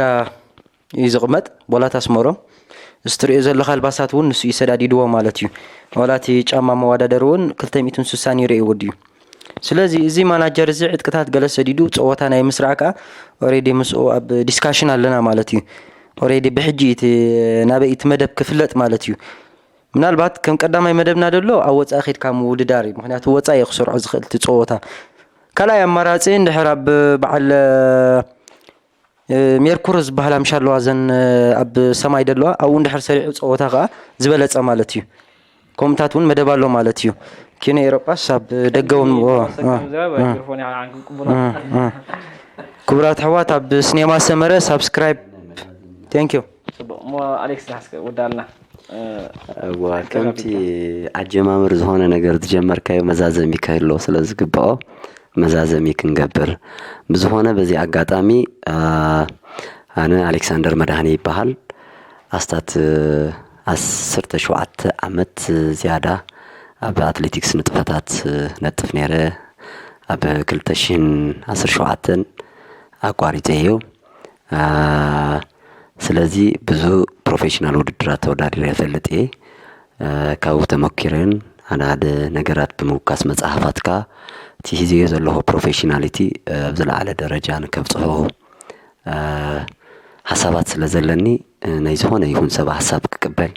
እዩ ዝቕመጥ። ቦላት ኣስመሮም እዚ ትሪኦ ዘለካ ኣልባሳት እውን ንሱ እዩ ሰዳዲድዎ ማለት እዩ። ዋላ እቲ ጫማ መወዳደሪ እውን ክልተ ሚእትን ስሳን ዩሮ እዩ ወዲኡ። ስለዚ እዚ ማናጀር እዚ ዕጥቅታት ገለ ሰዲዱ ፀወታ ናይ ምስራዕ ከዓ ኦሬዲ ምስኡ ኣብ ዲስካሽን ኣለና ማለት እዩ። ኦሬዲ ብሕጂ እቲ ናበይ እቲ መደብ ክፍለጥ ማለት እዩ። ምናልባት ከም ቀዳማይ መደብና ደሎ ኣብ ወፃኢ ኬድካ ምውድዳር እዩ። ምክንያቱ ወፃኢ እዩ ክሰርዖ ዝኽእል እቲ ፀወታ። ካልኣይ ኣማራፂ እንድሕር ኣብ በዓል ሜርኩር ዝበሃል ኣምሻ ኣለዋ ዘን ኣብ ሰማይ ደለዋ ኣብኡ እንድሕር ሰሪዑ ፀወታ ከዓ ዝበለፀ ማለት እዩ። ከምኡታት እውን መደብ ኣሎ ማለት እዩ። ኪኖ ኤሮጳስ ኣብ ደገ እውን ክቡራት ኣሕዋት ኣብ ስኔማ ሰመረ ሳብስክራይብ ቴንኪዩ። ፅቡቅ እሞ ኣሌክስ ዝሓስከ ወዳልና እዋ ከምቲ ኣጀማምር ዝኾነ ነገር ዝጀመርካዮ መዛዘሚ ክህልዎ ስለ ዝግብኦ መዛዘሚ ክንገብር ብዝኾነ በዚ ኣጋጣሚ ኣነ ኣሌክሳንደር መድሃኔ ይበሃል ኣስታት ዓሰርተ ሸውዓተ ዓመት ዝያዳ ኣብ ኣትሌቲክስ ንጥፈታት ነጥፍ ነይረ ኣብ ክልተ ሽሕን ዓሰርተ ሸውዓተን ኣቋሪፀዮ ስለዚ ብዙ ፕሮፌሽናል ውድድራት ተወዳዲረ ይፈልጥ እየ። ካብኡ ተመኪረን ሓደ ሓደ ነገራት ብምውካስ መፅሓፋትካ እቲ ሂዝዮ ዘለኹ ፕሮፌሽናሊቲ ኣብ ዝለዓለ ደረጃ ንከብፅሖ ሓሳባት ስለ ዘለኒ ናይ ዝኾነ ይኹን ሰብ ሓሳብ ክቅበል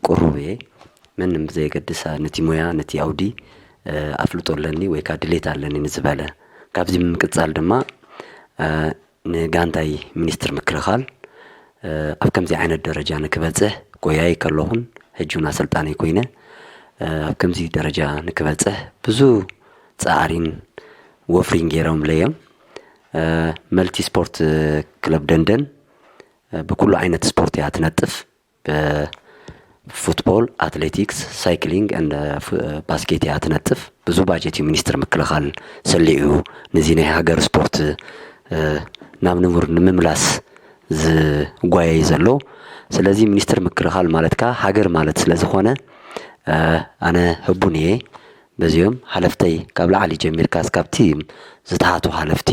ቅሩብ እየ። ምንም ብዘየገድስ ነቲ ሞያ ነቲ ኣውዲ ኣፍልጦ ኣለኒ ወይ ከዓ ድሌት ኣለኒ ንዝበለ ካብዚ ብምቅፃል ድማ ንጋንታይ ሚኒስትር ምክልኻል ኣብ ከምዚ ዓይነት ደረጃ ንክበፅሕ ጎያይ ከለኹን ሕጂ እውን ኣሰልጣኒ ኮይነ ኣብ ከምዚ ደረጃ ንክበፅሕ ብዙ ፃዕሪን ወፍሪን ገይሮምለይ እዮም። መልቲ ስፖርት ክለብ ደንደን ብኩሉ ዓይነት ስፖርት እያ ትነጥፍ። ፉትቦል፣ ኣትሌቲክስ፣ ሳይክሊንግ and ባስኬት እያ ትነጥፍ። ብዙ ባጀት እዩ ሚኒስትር ምክልኻል ሰሊዑ ንዚ ናይ ሃገር ስፖርት ናብ ንቡር ንምምላስ ዝጓየይ ዘሎ። ስለዚ ሚኒስትር ምክልኻል ማለት ከዓ ሃገር ማለት ስለ ዝኾነ ኣነ ህቡን እየ በዚኦም ሓለፍተይ ካብ ላዕሊ ጀሚርካ እስካብ እቲ ዝተሓቱ ሓለፍቲ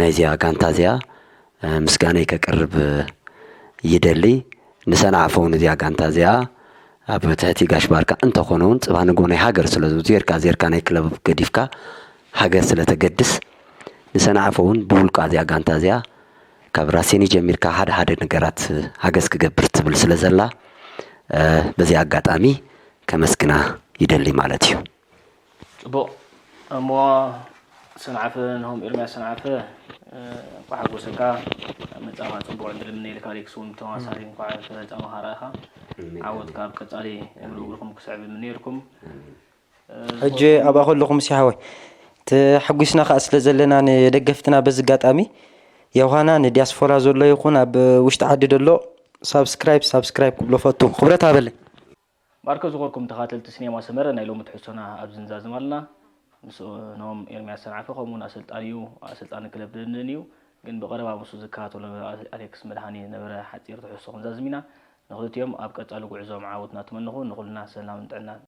ናይዚኣ ጋንታ እዚኣ ምስጋናይ ከቅርብ ይደሊ። ንሰንዓፈ እውን እዚኣ ጋንታ እዚኣ ኣብ ትሕቲ ጋሽ ባርካ እንተኾነ እውን ፅባሕ ንግሆ ናይ ሃገር ስለ ዝብሉ ዜርካ ዜርካ ናይ ክለብ ገዲፍካ ሃገር ስለ ተገድስ ንሰንዓፈ እውን ብውልቃ እዚኣ ጋንታ እዚኣ ካብ ራሴኒ ጀሚርካ ሓደ ሓደ ነገራት ሃገዝ ክገብር ትብል ስለ ዘላ በዚ ኣጋጣሚ ከመስግና ይደሊ ማለት እዩ። ፅቡቕ እሞ ሰንዓፈ ንሆም ኤርምያስ ሰንዓፈ እንኳዕ ሓጎሰካ መፃኻ ፅቡቕ ዕድል ምነየልካ ኣሌክስ እውን ብተመሳሳሊ እንኳዕ ፈፃምኻ ረኣኻ ዓወትካ ኣብ ቀፃሊ እግሪ እግርኹም ክስዕብ ምነየልኩም ሕጂ ኣብኣ ከለኹም ሲ ሓወይ ተሓጒስና ከዓ ስለ ዘለና ንደገፍትና በዚ ኣጋጣሚ ዮሃና ንዲያስፖራ ዘሎ ይኹን ኣብ ውሽጢ ዓዲ ደሎ ሳብስክራይብ ሳብስክራይብ ክብሎ ፈቱ ክብረት ሃበለይ ማርከ ዝኾርኩም ተኻተልቲ ሲኔማ ሰመረ ናይ ሎሚ ትሕዝቶና ኣብዚ ንዛዝም ኣለና። ምስ ኖም ኤርምያስ ሰንዓፈ ከምኡ እውን ኣሰልጣኒኡ ኣሰልጣኒ ክለብ ደንደን እዩ። ግን ብቐረባ ምስኡ ዝከታተሎ ነበረ ኣሌክስ መድሃኔ ነበረ ሓፂር ትሕዝቶ ክንዛዝም ኢና። ንኽልቲኦም ኣብ ቀፃሊ ጉዕዞኦም ዓወት እናተመነኹ ንኹልና ሰላምን ጥዕናን